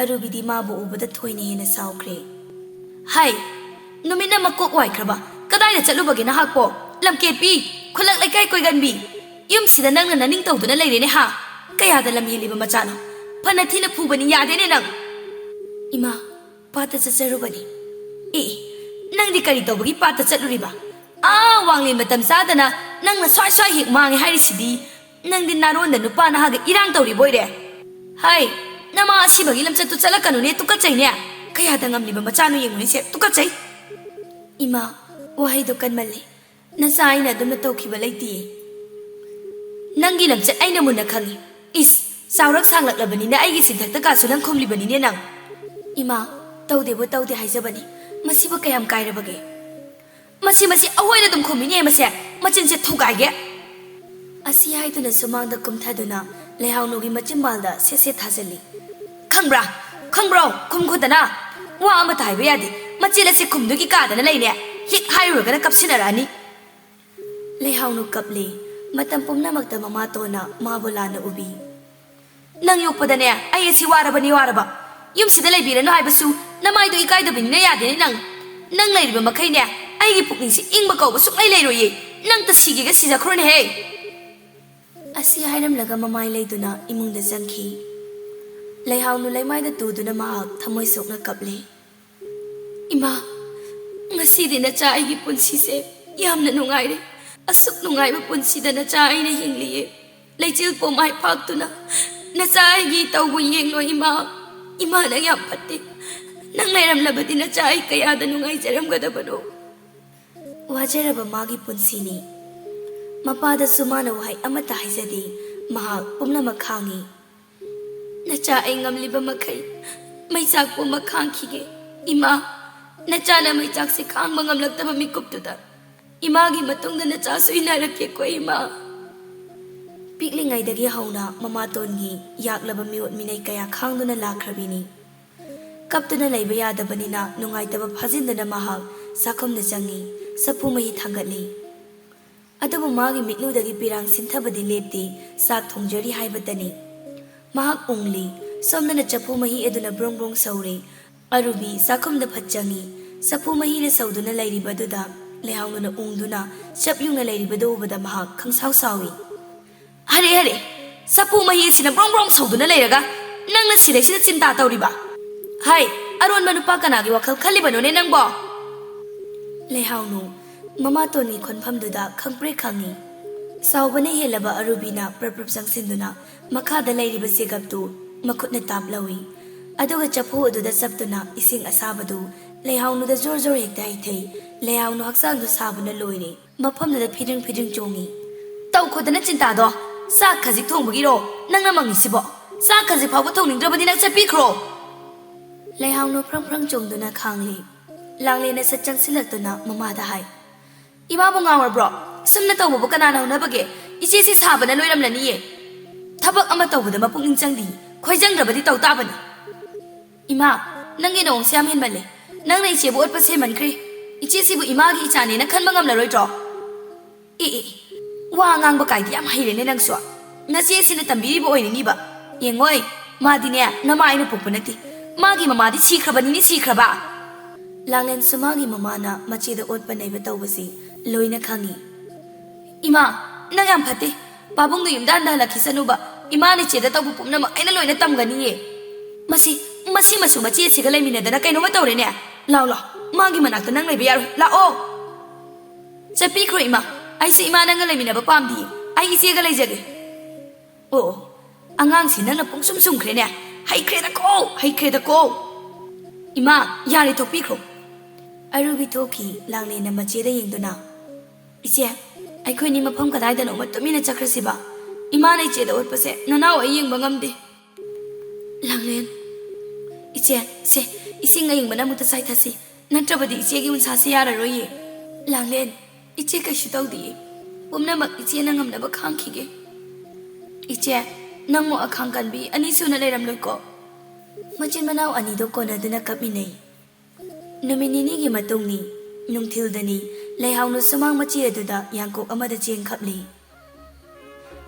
ꯑꯔꯨꯕꯤꯗꯤ ꯃꯥꯕꯨ ꯎꯕꯗ ꯊꯣꯏꯅ ꯍꯦꯟꯅ ꯁꯥꯎꯈ꯭ꯔꯦ꯫ "ꯍꯥꯏ, ꯅꯨꯃꯤꯠꯅ ꯃꯀꯣꯛ ꯋꯥꯏꯈ꯭ꯔꯕ, ꯀꯗꯥꯏꯗ ꯆꯠꯂꯨꯕꯒꯦ ꯅꯍꯥꯛꯄꯣ? ꯂꯝꯀꯦꯠꯄꯤ, ꯈꯨꯜꯂꯛ ꯂꯩꯀꯥꯏ ꯀꯣꯏꯒꯟꯕꯤ, ꯌꯨꯝꯁꯤꯗ ꯅꯪꯅ ꯅꯅꯤꯡ ꯇꯧꯗꯨꯅ ꯂꯩꯔꯦꯅꯦ ꯍꯥ? ꯀꯌꯥꯗ ꯂꯝ ꯍꯦꯜꯂꯤꯕ ꯃꯆꯥꯅꯣ? ꯐꯅ ꯊꯤꯅ ꯐꯨꯕꯅꯤ, ꯌꯥꯗꯦꯅꯦ ꯅꯪ꯫" "ꯏꯃꯥ, ꯄꯥꯠꯇ ꯆꯠꯆꯔꯨꯕꯅꯤ꯫" "ꯑꯦ, ꯅꯪꯗꯤ ꯀꯔꯤ ꯇꯧꯕꯒꯤ ꯄꯥꯠꯇ ꯆꯠꯂꯨꯔꯤꯕ? ꯑꯥ, ꯋꯥꯡꯂꯦꯟ ꯃꯇꯝ ꯆꯥꯗꯅ ꯅꯪꯅ ꯁ꯭ꯋꯥꯏ ꯁ꯭ꯋꯥꯏ ꯍꯦꯛ ꯃꯥꯡꯉꯦ ꯍꯥꯏꯔꯤꯁꯤꯗꯤ꯫ ꯅꯪꯗꯤ ꯅꯥꯔꯣꯟꯗ ꯅꯨꯄꯥ ꯅꯍꯥꯒ ꯏꯔꯥꯡ ꯇꯧꯔꯤꯕ ꯑꯣꯏꯔꯦ꯫ ꯍꯥꯏ, ꯅꯃꯥ ꯑꯁꯤꯕꯒꯤ ꯂꯝꯆꯠꯇꯨ ꯆꯠꯂꯛꯀꯅꯨꯅꯦ, ꯇꯨꯀꯠꯆꯩꯅꯦ꯫ ꯀꯌꯥꯗ ꯉꯝꯂꯤꯕ ꯃꯆꯥꯅꯣ ꯌꯦꯡꯉꯨꯅꯦꯁꯦ, ꯇꯨꯀꯠꯆꯩ꯫" "ꯏꯃꯥ, ꯋꯥꯍꯩꯗꯣ ꯀꯟꯃꯜꯂꯦ꯫ ꯅꯆꯥ ꯑꯩꯅ ꯑꯗꯨꯝꯅ ꯇꯧꯈꯤꯕ ꯂꯩꯇꯤꯌꯦ꯫" ꯅꯪꯒꯤ ꯂꯝꯆꯠ ꯑꯩꯅ ꯃꯨꯟꯅ ꯈꯪꯏ꯫ ꯏꯁ, ꯆꯥꯎꯔꯛ ꯁꯥꯡꯂꯛꯂꯕꯅꯤꯅ ꯑꯩꯒꯤ ꯆꯤꯟꯊꯛꯇ ꯀꯥꯁꯨ ꯅꯪ ꯈꯨꯝꯂꯤꯕꯅꯤꯅꯦ ꯅꯪ꯫ ꯏꯃꯥ, ꯇꯧꯗꯦꯕꯨ ꯇꯧꯗꯦ ꯍꯥꯏꯖꯕꯅꯤ꯫ ꯃꯁꯤꯕꯨ ꯀꯌꯥꯝ ꯀꯥꯏꯔꯕꯒꯦ? ꯃꯁꯤ, ꯃꯁꯤ ꯑꯍꯣꯏꯅ ꯑꯗꯨꯝ ꯈꯨꯝꯃꯤꯅꯦ ꯃꯁꯦ꯫ ꯃꯆꯤꯟꯁꯦ ꯊꯨꯒꯥꯏꯒꯦ꯫ ꯑꯁꯤ ꯍꯥꯏꯗꯨꯅ ꯁꯨꯃꯥꯡꯗ ꯀꯨꯝꯊꯗꯨꯅ ꯂꯩꯍꯥꯎꯅꯨꯒꯤ ꯃꯆꯤꯟꯕꯥꯜꯗ ꯁꯦꯠ ꯁꯦꯠ ꯊꯥꯖꯤꯜꯂꯤ꯫ "ꯈꯪꯕ꯭ꯔꯥ? ꯈꯪꯕ꯭ꯔꯣ? ꯈꯨꯝꯈꯣꯗꯅ꯫ ꯋꯥ ꯑꯃꯠꯇ ꯍꯥꯏꯕ ꯌꯥꯗꯦ꯫ ꯃꯆꯦꯜ ꯑꯁꯦ ꯈꯨꯝꯗꯨꯒꯤ ꯀꯥꯗꯅ ꯂꯩꯅꯦ꯫ ꯍꯤꯛ ꯍꯥꯏꯔꯨꯔꯒꯅ ꯀꯞꯁꯤꯟꯅꯔꯛꯑꯅꯤ꯫" ꯂꯩꯍꯥꯎꯅꯨ ꯀꯞꯂꯤ꯫ ꯃꯇꯝ ꯄꯨꯝꯅꯃꯛꯇ ꯃꯃꯥꯇꯣꯟꯅ ꯃꯥꯕꯨ ꯂꯥꯟꯅ ꯎꯕꯤ꯫ "ꯅꯪ ꯌꯣꯛꯄꯗꯅꯦ ꯑꯩ ꯑꯁꯤ ꯋꯥꯔꯕꯅꯤ ꯋꯥꯔꯕ꯫ ꯌꯨꯝꯁꯤꯗ ꯂꯩꯕꯤꯔꯅꯨ ꯍꯥꯏꯕꯁꯨ ꯅꯃꯥꯏꯗꯣ ꯏꯀꯥꯏꯗꯕꯅꯤꯅ ꯌꯥꯗꯦꯅꯦ ꯅꯪ꯫ ꯅꯪ ꯂꯩꯔꯤꯕ ꯃꯈꯩꯅꯦ ꯑꯩꯒꯤ ꯄꯨꯛꯅꯤꯡꯁꯤ ꯏꯪꯕ ꯀꯧꯕ ꯁꯨꯡꯂꯩ ꯂꯩꯔꯣꯏꯌꯦ꯫ ꯅꯪꯇ ꯁꯤꯒꯦꯒ ꯁꯤꯖꯈ꯭ꯔꯣꯅꯦꯍꯦ꯫" ꯑꯁꯤ ꯍꯥꯏꯔꯝꯂꯒ ꯃꯃꯥꯏ ꯂꯩꯗꯨꯅ ꯏꯃꯨꯡꯗ ꯆꯪꯈꯤ꯫ ꯂꯩꯍꯥꯎꯅꯨ ꯂꯩꯃꯥꯏꯗ ꯇꯨꯗꯨꯅ ꯃꯍꯥꯛ ꯊꯃꯣꯏ ꯁꯣꯛꯅ ꯀꯞꯂꯤ꯫ "ꯏꯃꯥ, ꯉꯁꯤꯗꯤ ꯅꯆꯥ ꯑꯩꯒꯤ ꯄꯨꯟꯁꯤꯁꯦ ꯌꯥꯝꯅ ꯅꯨꯡꯉꯥꯏꯔꯦ꯫ ꯑꯁꯨꯛ ꯅꯨꯡꯉꯥꯏꯕ ꯄꯨꯟꯁꯤꯗ ꯅꯆꯥ ꯑꯩꯅ ꯍꯤꯡꯂꯤꯌꯦ꯫ ꯂꯩꯆꯤꯜ ꯄꯣꯝꯃꯥꯏ ꯐꯥꯛꯇꯨꯅ ꯅꯆꯥ ꯑꯩꯒꯤ ꯇꯧꯕ ꯌꯦꯡꯂꯣ ꯏꯃꯥ꯫ ꯏꯃꯥ ꯅꯪ ꯌꯥꯝ ꯐꯠꯇꯦ꯫ ꯅꯪ ꯂꯩꯔꯝꯂꯕꯗꯤ ꯅꯆꯥ ꯑꯩ ꯀꯌꯥꯗ ꯅꯨꯡꯉꯥꯏꯖꯔꯝꯒꯗꯕꯅꯣ꯫" ꯋꯥꯖꯔꯕ ꯃꯥꯒꯤ ꯄꯨꯟꯁꯤꯅꯤ꯫ ꯃꯄꯥꯗꯁꯨ ꯃꯥꯅ ꯋꯥꯍꯩ ꯑꯃꯠꯇ ꯍꯥꯏꯖꯗꯦ꯫ ꯃꯍꯥꯛ ꯄꯨꯝꯅꯃꯛ ꯈꯥꯡꯉꯤ꯫ "ꯅꯆꯥ ꯑꯩ ꯉꯝꯂꯤꯕ ꯃꯈꯩ ꯃꯩꯆꯥꯛ ꯄꯨꯝꯕ ꯈꯥꯡꯈꯤꯒꯦ꯫ ꯏꯃꯥ, ꯅꯆꯥꯅ ꯃꯩꯆꯥꯛꯁꯦ ꯈꯥꯡꯕ ꯉꯝꯂꯛꯇꯕ ꯃꯤꯀꯨꯞꯇꯨꯗ ꯏꯃꯥꯒꯤ ꯃꯇꯨꯡꯗ ꯅꯆꯥꯁꯨ ꯏꯟꯅꯔꯛꯀꯦꯀꯣ ꯏꯃꯥ꯫" ꯄꯤꯛꯂꯤꯉꯩꯗꯒꯤ ꯍꯧꯅ ꯃꯃꯥꯇꯣꯟꯒꯤ ꯌꯥꯛꯂꯕ ꯃꯤꯑꯣꯠ ꯃꯤꯅꯩ ꯀꯌꯥ ꯈꯥꯡꯗꯨꯅ ꯂꯥꯛꯈ꯭ꯔꯕꯤꯅꯤ꯫ ꯀꯞꯇꯨꯅ ꯂꯩꯕ ꯌꯥꯗꯕꯅꯤꯅ ꯅꯨꯡꯉꯥꯏꯇꯕ ꯐꯥꯖꯤꯟꯗꯨꯅ ꯃꯍꯥꯛ ꯆꯥꯛꯈꯨꯝꯗ ꯆꯪꯉꯤ꯫ ꯆꯐꯨ ꯃꯍꯤ ꯊꯥꯡꯒꯠꯂꯤ꯫ ꯑꯗꯨꯕꯨ ꯃꯥꯒꯤ ꯃꯤꯠꯂꯨꯗꯒꯤ ꯄꯤꯔꯥꯡ ꯁꯤꯟꯊꯕꯗꯤ ꯂꯦꯞꯇꯦ꯫ ꯆꯥꯛ ꯊꯣꯡꯖꯔꯤ ꯍꯥꯏꯕꯇꯅꯤ꯫ ꯃꯍꯥꯛ ꯎꯪꯂꯤ꯫ ꯁꯣꯝꯗꯅ ꯆꯐꯨ ꯃꯍꯤ ꯑꯗꯨꯅ ꯕ꯭ꯔꯣꯡ ꯕ꯭ꯔꯣꯡ ꯁꯧꯔꯤ꯫ ꯑꯔꯨꯕꯤ ꯆꯥꯛꯈꯨꯝꯗ ꯐꯠ ꯆꯪꯉꯤ꯫ ꯆꯐꯨ ꯃꯍꯤꯅ ꯁꯧꯗꯨꯅ ꯂꯩꯔꯤꯕꯗꯨꯗ ꯂꯩꯍꯥꯎꯅꯨꯅ ꯎꯪꯗꯨꯅ ꯆꯞ ꯌꯨꯡꯅ ꯂꯩꯔꯤꯕꯗꯨ ꯎꯕꯗ ꯃꯍꯥꯛ ꯈꯪꯁꯥꯎ ꯁꯥꯎꯏ꯫ "ꯍꯔꯦ, ꯍꯔꯦ, ꯆꯐꯨ ꯃꯍꯤ ꯑꯁꯤꯅ ꯕ꯭ꯔꯣꯡ ꯕ꯭ꯔꯣꯡ ꯁꯧꯗꯨꯅ ꯂꯩꯔꯒ ꯅꯪꯅ ꯁꯤꯗꯩꯁꯤꯗ ꯆꯤꯟꯇꯥ ꯇꯧꯔꯤꯕ? ꯍꯥꯏ, ꯑꯔꯣꯟꯕ ꯅꯨꯄꯥ ꯀꯅꯥꯒꯤ ꯋꯥꯈꯜ ꯈꯜꯂꯤꯕꯅꯣꯅꯦ ꯅꯪꯕꯣ?" ꯂꯩꯍꯥꯎꯅꯨ ꯃꯃꯥꯇꯣꯟꯒꯤ ꯈꯣꯟꯐꯝꯗꯨꯗ ꯈꯪꯄ꯭ꯔꯦꯛ ꯈꯪꯉꯤ꯫ ꯁꯥꯎꯕꯅ ꯍꯦꯜꯂꯕ ꯑꯔꯨꯕꯤꯅ ꯄ꯭ꯔꯞ ꯄ꯭ꯔꯞ ꯆꯪꯁꯤꯟꯗꯨꯅ ꯃꯈꯥꯗ ꯂꯩꯔꯤꯕ ꯆꯦꯒꯞꯇꯨ ꯃꯈꯨꯠꯅ ꯇꯥꯞ ꯂꯧꯏ꯫ ꯑꯗꯨꯒ ꯆꯐꯨ ꯑꯗꯨꯗ ꯆꯞꯇꯨꯅ ꯏꯁꯤꯡ ꯑꯁꯥꯕꯗꯨ ꯂꯩꯍꯥꯎꯅꯨꯗ ꯖꯣꯔ ꯖꯣꯔ ꯍꯦꯛꯇ ꯍꯩꯊꯩ꯫ ꯂꯩꯍꯥꯎꯅꯨ ꯍꯛꯆꯥꯡꯗꯨ ꯁꯥꯕꯅ ꯂꯣꯏꯔꯦ꯫ ꯃꯐꯝꯗꯨꯗ ꯐꯤꯗ꯭ꯔꯤꯡ ꯐꯤꯗ꯭ꯔꯤꯡ ꯆꯣꯡꯏ꯫ ꯇꯧꯈꯣꯗꯅ ꯆꯤꯟꯇꯥꯗꯣ꯫ ꯆꯥꯛ ꯈꯖꯤꯛ ꯊꯣꯡꯕꯒꯤꯔꯣ ꯅꯪꯅ ꯃꯪꯉꯤꯁꯤꯕꯣ? ꯆꯥꯛ ꯈꯖꯤꯛ ꯐꯥꯎꯕ ꯊꯣꯡꯅꯤꯡꯗ꯭ꯔꯕꯗꯤ ꯅꯪ ꯆꯠꯄꯤꯈ꯭ꯔꯣ꯫ ꯂꯩꯍꯥꯎꯅ ꯐ꯭ꯔꯪ ꯐ꯭ꯔꯪ ꯆꯣꯡꯗꯨꯅ ꯈꯥꯡꯂꯤ꯫ ꯂꯥꯡꯂꯦꯟꯅ ꯁꯠ ꯆꯪꯁꯤꯜꯂꯛꯇꯨꯅ ꯃꯃꯥꯗ ꯍꯥꯏ, "ꯏꯃꯥꯕꯨ ꯉꯥꯎꯔꯕ꯭ꯔꯣ? ꯁꯨꯝꯅ ꯇꯧꯕꯕꯨ ꯀꯅꯥꯅ ꯍꯧꯅꯕꯒꯦ? ꯏꯆꯦꯁꯤ ꯁꯥꯕꯅ ꯂꯣꯏꯔꯝꯂꯅꯤꯌꯦ꯫ ꯊꯕꯛ ꯑꯃ ꯇꯧꯕꯗ ꯃꯄꯨꯛꯅꯤꯡ ꯆꯪꯗꯤ꯫ ꯈꯣꯏꯖꯪꯗ꯭ꯔꯕꯗꯤ ꯇꯧ ꯇꯥꯕꯅꯤ꯫" "ꯏꯃꯥ, ꯅꯪꯒꯤ ꯅꯑꯣꯡꯁꯦ ꯌꯥꯝ ꯍꯦꯟꯃꯜꯂꯦ꯫ ꯅꯪꯅ ꯏꯆꯦꯕꯨ ꯑꯣꯠꯄ ꯁꯦꯝꯃꯟꯈ꯭ꯔꯦ꯫ ꯏꯆꯦꯁꯤꯕꯨ ꯏꯃꯥꯒꯤ ꯏꯆꯥꯅꯦꯅ ꯈꯟꯕ ꯉꯝꯂꯔꯣꯏꯗ꯭ꯔꯣ?" "ꯑꯦ, ꯑꯦ, ꯋꯥ ꯉꯥꯡꯕ ꯀꯥꯏꯗꯤ ꯌꯥꯝ ꯍꯩꯔꯦꯅꯦ ꯅꯪꯁꯨ꯫ ꯅꯆꯦꯁꯤꯅ ꯇꯝꯕꯤꯔꯤꯕ ꯑꯣꯏꯔꯤꯅꯤꯕ꯫ ꯌꯦꯡꯉꯣꯏ, ꯃꯥꯗꯤꯅꯦ ꯅꯃꯥ ꯑꯩꯅ ꯄꯣꯛꯄ ꯅꯠꯇꯦ꯫ ꯃꯥꯒꯤ ꯃꯃꯥꯗꯤ ꯁꯤꯈ꯭ꯔꯕꯅꯤꯅꯦ, ꯁꯤꯈ꯭ꯔꯕ꯫" ꯂꯥꯡꯂꯦꯟꯁꯨ ꯃꯥꯒꯤ ꯃꯃꯥꯅ ꯃꯆꯦꯗ ꯑꯣꯠꯄ ꯅꯩꯕ ꯇꯧꯕꯁꯤ ꯂꯣꯏꯅ ꯈꯪꯏ꯫ "ꯏꯃꯥ, ꯅꯪ ꯌꯥꯝ ꯐꯠꯇꯦ꯫ ꯄꯥꯕꯨꯡꯗꯨ ꯌꯨꯝꯗ ꯍꯟꯊꯍꯜꯂꯛꯈꯤꯁꯅꯨꯕ꯫ ꯏꯃꯥꯅ ꯏꯆꯦꯗ ꯇꯧꯕ ꯄꯨꯝꯅꯃꯛ ꯑꯩꯅ ꯂꯣꯏꯅ ꯇꯝꯒꯅꯤꯌꯦ꯫" "ꯃꯁꯤ, ꯃꯁꯤ ꯃꯁꯨ ꯃꯆꯦꯁꯤꯒ ꯂꯩꯃꯤꯟꯅꯗꯅ ꯀꯩꯅꯣꯝꯃ ꯇꯧꯔꯦꯅꯦ꯫ ꯂꯥꯎ, ꯂꯥꯎ, ꯃꯥꯒꯤ ꯃꯅꯥꯛꯇ ꯅꯪ ꯂꯩꯕ ꯌꯥꯔꯣꯏ꯫ ꯂꯥꯛꯑꯣ꯫" "ꯆꯠꯄꯤꯈ꯭ꯔꯣ ꯏꯃꯥ, ꯑꯩꯁꯨ ꯏꯃꯥ ꯅꯪꯒ ꯂꯩꯃꯤꯟꯅꯕ ꯄꯥꯝꯗꯤꯌꯦ꯫ ꯑꯩ ꯏꯆꯦꯒ ꯂꯩꯖꯒꯦ꯫" "ꯑꯣ, ꯑꯣ, ꯑꯉꯥꯡꯁꯤ ꯅꯪꯅ ꯄꯨꯡꯁꯨꯝ ꯁꯨꯝꯈ꯭ꯔꯦꯅꯦ꯫ ꯍꯩꯈ꯭ꯔꯦꯗꯀꯣ, ꯍꯩꯈ꯭ꯔꯦꯗꯀꯣ꯫" "ꯏꯃꯥ, ꯌꯥꯔꯦ, ꯊꯣꯛꯄꯤꯈ꯭ꯔꯣ꯫" ꯑꯔꯨꯕꯤ ꯊꯣꯛꯈꯤ꯫ ꯂꯥꯡꯂꯦꯟꯅ ꯃꯆꯦꯗ ꯌꯦꯡꯗꯨꯅ, "ꯏꯆꯦ, ꯑꯩꯈꯣꯏꯅꯤ ꯃꯐꯝ ꯀꯗꯥꯏꯗꯅꯣꯃ ꯇꯨꯃꯤꯟꯅ ꯆꯠꯈ꯭ꯔꯁꯤꯕ꯫ ꯏꯃꯥꯅ ꯏꯆꯦꯗ ꯑꯣꯠꯄꯁꯦ ꯅꯅꯥꯎ ꯑꯩ ꯌꯦꯡꯕ ꯉꯝꯗꯦ꯫" "ꯂꯥꯡꯂꯦꯟ꯫" "ꯏꯆꯦ, ꯁꯦ, ꯏꯁꯤꯡ ꯑꯏꯪꯕꯅ ꯑꯃꯨꯛꯇ ꯆꯥꯏꯊꯁꯤ, ꯅꯠꯇ꯭ꯔꯕꯗꯤ ꯏꯆꯦꯒꯤ ꯎꯟꯁꯥꯁꯦ ꯌꯥꯔꯔꯣꯏꯌꯦ꯫" "ꯂꯥꯡꯂꯦꯟ, ꯏꯆꯦ ꯀꯩꯁꯨ ꯇꯧꯗꯤꯌꯦ꯫ ꯄꯨꯝꯅꯃꯛ ꯏꯆꯦꯅ ꯉꯝꯅꯕ ꯈꯥꯡꯈꯤꯒꯦ꯫" "ꯏꯆꯦ, ꯅꯪꯃꯨꯛ ꯑꯈꯥꯡ ꯀꯟꯕꯤ ꯑꯅꯤ ꯁꯨꯅ ꯂꯩꯔꯝꯂꯣꯏꯀꯣ꯫" ꯃꯆꯤꯟ ꯃꯅꯥꯎ ꯑꯅꯤꯗꯣ ꯀꯣꯟꯅꯗꯨꯅ ꯀꯞꯃꯤꯟꯅꯩ꯫ ꯅꯨꯃꯤꯠ ꯅꯤꯅꯤꯒꯤ ꯃꯇꯨꯡꯅꯤ꯫ ꯅꯨꯡꯊꯤꯜꯗꯅꯤ꯫ ꯂꯩꯍꯥꯎꯅ ꯁꯨꯃꯥꯡ ꯃꯆꯦ ꯑꯗꯨꯗ ꯌꯥꯡꯀꯣꯛ ꯑꯃꯗ ꯆꯦꯟ ꯈꯞꯂꯤ꯫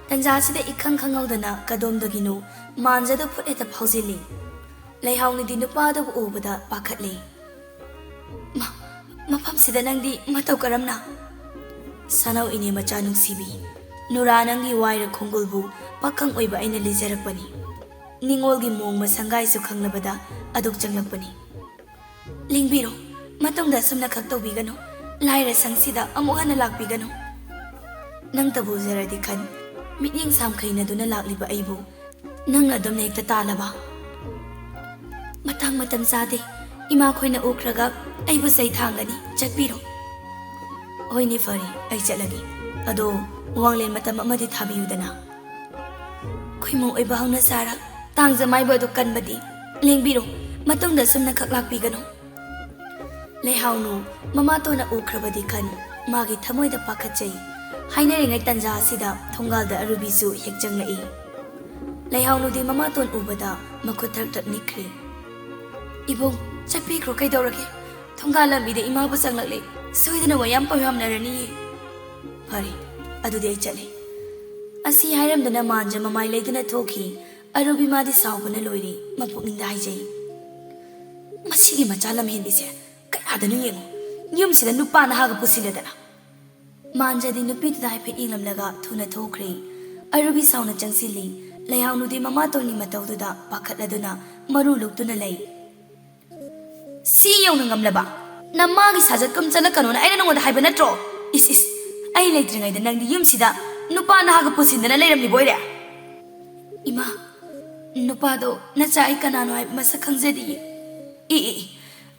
ꯇꯟꯖꯥꯁꯤꯗ ꯏꯈꯪ ꯈꯪꯍꯧꯗꯅ ꯀꯗꯣꯝꯗꯒꯤꯅꯣ ꯃꯥꯟꯖꯗꯨ ꯐꯨꯠ ꯍꯦꯛꯇ ꯐꯥꯎꯖꯤꯜꯂꯤ꯫ ꯂꯩꯍꯥꯎꯅꯗꯤ ꯅꯨꯄꯥꯗꯨꯕꯨ ꯎꯕꯗ ꯄꯥꯈꯠꯂꯤ꯫ "ꯃ-, ꯃꯐꯝꯁꯤꯗ ꯅꯪꯗꯤ ꯃꯇꯧ ꯀꯔꯝꯅ?" ꯁꯥꯅꯧ ꯏꯅꯦ ꯃꯆꯥ ꯅꯨꯡꯁꯤꯕꯤ, ꯅꯨꯔꯥ ꯅꯪꯒꯤ ꯋꯥꯏꯔ ꯈꯣꯡꯒꯨꯜꯕꯨ ꯄꯥꯈꯪ ꯑꯣꯏꯕ ꯑꯩꯅ ꯂꯤꯖꯔꯛꯄꯅꯤ꯫ ꯅꯤꯡꯉꯣꯜꯒꯤ ꯃꯣꯡ ꯃꯁꯪꯒꯥꯏꯁꯨ ꯈꯪꯂꯕꯗ ꯑꯗꯨꯛ ꯆꯪꯂꯛꯄꯅꯤ꯫ "ꯂꯦꯡꯕꯤꯔꯣ, ꯃꯇꯨꯡꯗ ꯑꯁꯨꯝꯅ ꯈꯛ ꯇꯧꯕꯤꯒꯅꯨ꯫ ꯂꯥꯏꯔ ꯁꯪꯁꯤꯗ ꯑꯃꯨꯛ ꯍꯟꯅ ꯂꯥꯛꯄꯤꯒꯅꯨ꯫" ꯅꯪꯇꯕꯨ ꯎꯖꯔꯗꯤ ꯈꯟ, ꯃꯤꯠꯌꯦꯡ ꯁꯥꯝꯈꯩꯅꯗꯨꯅ ꯂꯥꯛꯂꯤꯕ ꯑꯩꯕꯨ ꯅꯪꯅ ꯑꯗꯨꯝꯅ ꯍꯦꯛꯇ ꯇꯥꯜꯂꯕ? ꯃꯇꯥꯡ ꯃꯇꯝ ꯆꯥꯗꯦ꯫ ꯏꯃꯥꯈꯣꯏꯅ ꯎꯈ꯭ꯔꯒ ꯑꯩꯕꯨ ꯆꯩ ꯊꯥꯡꯒꯅꯤ꯫ ꯆꯠꯄꯤꯔꯣ꯫ "ꯍꯣꯏꯅꯦ, ꯐꯔꯦ, ꯑꯩ ꯆꯠꯂꯒꯦ꯫ ꯑꯗꯣ ꯋꯥꯡꯂꯦꯟ ꯃꯇꯝ ꯑꯃꯗꯤ ꯊꯥꯕꯤꯌꯨꯗꯅ꯫ ꯈꯣꯏꯃꯨ ꯑꯣꯏꯕ ꯍꯧꯅ ꯁꯥꯔ, ꯇꯥꯡꯖ ꯃꯥꯏꯕ ꯑꯗꯨ ꯀꯟꯕꯗꯤ ꯂꯦꯡꯕꯤꯔꯣ, ꯃꯇꯨꯡꯗ ꯑꯁꯨꯝꯅ ꯈꯛ ꯂꯥꯛꯄꯤꯒꯅꯨ꯫ ꯂꯩꯍꯥꯎꯅꯨ ꯃꯃꯥꯇꯣꯟꯅ ꯎꯈ꯭ꯔꯕꯗꯤ ꯈꯟ ꯃꯥꯒꯤ ꯊꯃꯣꯏꯗ ꯄꯥꯈꯠꯆꯩ꯫ ꯍꯥꯏꯅꯔꯤꯉꯩ ꯇꯟꯖꯥ ꯑꯁꯤꯗ ꯊꯣꯡꯒꯥꯜꯗ ꯑꯔꯨꯕꯤꯁꯨ ꯍꯦꯛ ꯆꯪꯂꯛꯏ꯫ ꯂꯩꯍꯥꯎꯅꯨꯗꯤ ꯃꯃꯥꯇꯣꯟ ꯎꯕꯗ ꯃꯈꯨꯠ ꯊꯔꯛ ꯊꯔꯛ ꯅꯤꯛꯈ꯭ꯔꯦ꯫ "ꯏꯕꯨꯡ, ꯆꯠꯄꯤꯈ꯭ꯔꯣ, ꯀꯩꯗꯧꯔꯒꯦ? ꯊꯣꯡꯒꯥꯜ ꯂꯝꯕꯤꯗ ꯏꯃꯥꯕꯨ ꯆꯪꯂꯛꯂꯦ, ꯁꯣꯏꯗꯅ ꯋꯥꯌꯥꯝ ꯄꯥꯎꯌꯥꯝꯅꯔꯅꯤꯌꯦ"꯫ "ꯐꯔꯦ, ꯑꯗꯨꯗꯤ ꯑꯩ ꯆꯠꯂꯦ"꯫ ꯑꯁꯤ ꯍꯥꯏꯔꯝꯗꯅ ꯃꯥꯟꯖ ꯃꯃꯥꯏ ꯂꯩꯗꯨꯅ ꯊꯣꯛꯈꯤ꯫ ꯑꯔꯨꯕꯤ ꯃꯥꯗꯤ ꯁꯥꯎꯕꯅ ꯂꯣꯏꯔꯦ, ꯃꯄꯨꯛꯅꯤꯡꯗ ꯍꯥꯏꯖꯩ, "ꯃꯁꯤꯒꯤ ꯃꯆꯥ ꯂꯝꯍꯦꯟꯕꯤꯁꯦ ꯀꯌꯥꯗꯅꯣ ꯌꯦꯡꯉꯨ, ꯌꯨꯝꯁꯤꯗ ꯅꯨꯄꯥ ꯅꯍꯥꯒ ꯄꯨꯁꯤꯜꯂꯗꯅ"꯫ ꯃꯥꯟꯖꯗꯤ ꯅꯨꯄꯤꯗꯨꯗ ꯍꯥꯏꯐꯦꯠ ꯌꯦꯡꯂꯝꯂꯒ ꯊꯨꯅ ꯊꯣꯛꯈ꯭ꯔꯦ꯫ ꯑꯔꯨꯕꯤ ꯁꯥꯎꯅ ꯆꯪꯁꯤꯜꯂꯤ꯫ ꯂꯩꯍꯥꯎꯅꯨꯗꯤ ꯃꯃꯥꯇꯣꯟꯒꯤ ꯃꯇꯧꯗꯨꯗ ꯄꯥꯈꯠꯂꯗꯨꯅ ꯃꯔꯨ ꯂꯨꯛꯇꯨꯅ ꯂꯩ꯫ "ꯁꯤ ꯌꯧꯅ ꯉꯝꯂꯕ? ꯅꯃꯥꯒꯤ ꯁꯥꯖꯠꯀꯨꯝ ꯆꯠꯂꯛꯀꯅꯣꯅ ꯑꯩꯅ ꯅꯉꯣꯟꯗ ꯍꯥꯏꯕ ꯅꯠꯇ꯭ꯔꯣ? ꯏꯁ ꯏꯁ, ꯑꯩ ꯂꯩꯇ꯭ꯔꯤꯉꯩꯗ ꯅꯪꯗꯤ ꯌꯨꯝꯁꯤꯗ ꯅꯨꯄꯥ ꯅꯍꯥꯒ ꯄꯨꯁꯤꯟꯗꯅ ꯂꯩꯔꯝꯂꯤꯕ ꯑꯣꯏꯔꯦ"꯫ "ꯏꯃꯥ, ꯅꯨꯄꯥꯗꯣ ꯅꯆꯥ ꯑꯩ ꯀꯅꯥꯅꯣ ꯍꯥꯏꯕ ꯃꯁꯛ ꯈꯪꯖꯗꯤꯌꯦ"꯫ "ꯏ ꯏ ꯏ,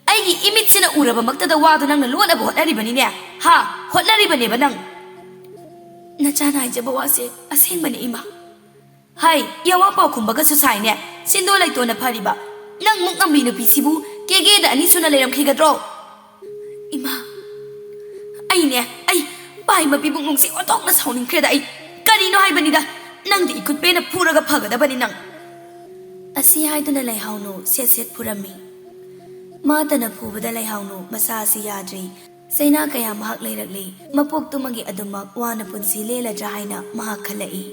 ꯑꯩꯒꯤ ꯏꯃꯤꯠꯁꯤꯅ ꯎꯔꯕꯃꯛꯇꯗ ꯋꯥꯗꯣ ꯅꯪꯅ ꯂꯣꯠꯅꯕ ꯍꯣꯠꯅꯔꯤꯕꯅꯤꯅꯦ, ꯍꯥ? ꯍꯣꯠꯅꯔꯤꯕꯅꯦꯕ ꯅꯪ"꯫ "ꯅꯆꯥꯅ ꯍꯥꯏꯖꯕ ꯋꯥꯁꯦ ꯑꯁꯦꯡꯕꯅꯤ, ꯏꯃꯥ"꯫ "ꯍꯩ, ꯌꯥꯋꯥ ꯄꯥꯎꯈꯨꯝꯕꯒꯁꯨ ꯁꯥꯏꯅꯦ꯫ ꯁꯤꯟꯗꯣ ꯂꯩꯇꯣꯟꯅ ꯐꯔꯤꯕ ꯅꯪ ꯃꯨꯛ ꯉꯝꯕꯤ ꯅꯨꯄꯤꯁꯤꯕꯨ ꯀꯦꯒꯦꯗ ꯑꯅꯤ ꯁꯨꯅ ꯂꯩꯔꯝꯈꯤꯒꯗ꯭ꯔꯣ?" "ꯏꯃꯥ, ꯑꯩꯅꯦ, ꯑꯩ ꯄꯥꯏ ꯃꯄꯤꯕꯨꯡ ꯅꯨꯡꯁꯤ ꯑꯣꯟꯊꯣꯛꯅ ꯁꯥꯎꯅꯤꯡꯈ꯭ꯔꯦꯗ꯫ ꯑꯩ ꯀꯔꯤꯅꯣ ꯍꯥꯏꯕꯅꯤꯗ, ꯅꯪꯗꯤ ꯏꯈꯨꯠ ꯄꯦꯟꯅ ꯐꯨꯔꯒ ꯐꯒꯗꯕꯅꯤ ꯅꯪ"꯫ ꯑꯁꯤ ꯍꯥꯏꯗꯨꯅ ꯂꯩꯍꯥꯎꯅꯨ ꯁꯦꯠ ꯁꯦꯠ ꯐꯨꯔꯝꯃꯤ꯫ ꯃꯥꯇꯅ ꯐꯨꯕꯗ ꯂꯩꯍꯥꯎꯅꯨ ꯃꯁꯥ ꯑꯁꯤ ꯌꯥꯗ꯭ꯔꯦ꯫ ꯆꯩꯅꯥ ꯀꯌꯥ ꯃꯍꯥꯛ ꯂꯩꯔꯛꯂꯤ꯫ ꯃꯄꯣꯛꯇꯨꯃꯒꯤ ꯑꯗꯨꯃꯛ ꯋꯥꯅ ꯄꯨꯟꯁꯤ ꯂꯦꯜꯂꯗ꯭ꯔꯥ ꯍꯥꯏꯅ ꯃꯍꯥꯛ ꯈꯜꯂꯛꯏ꯫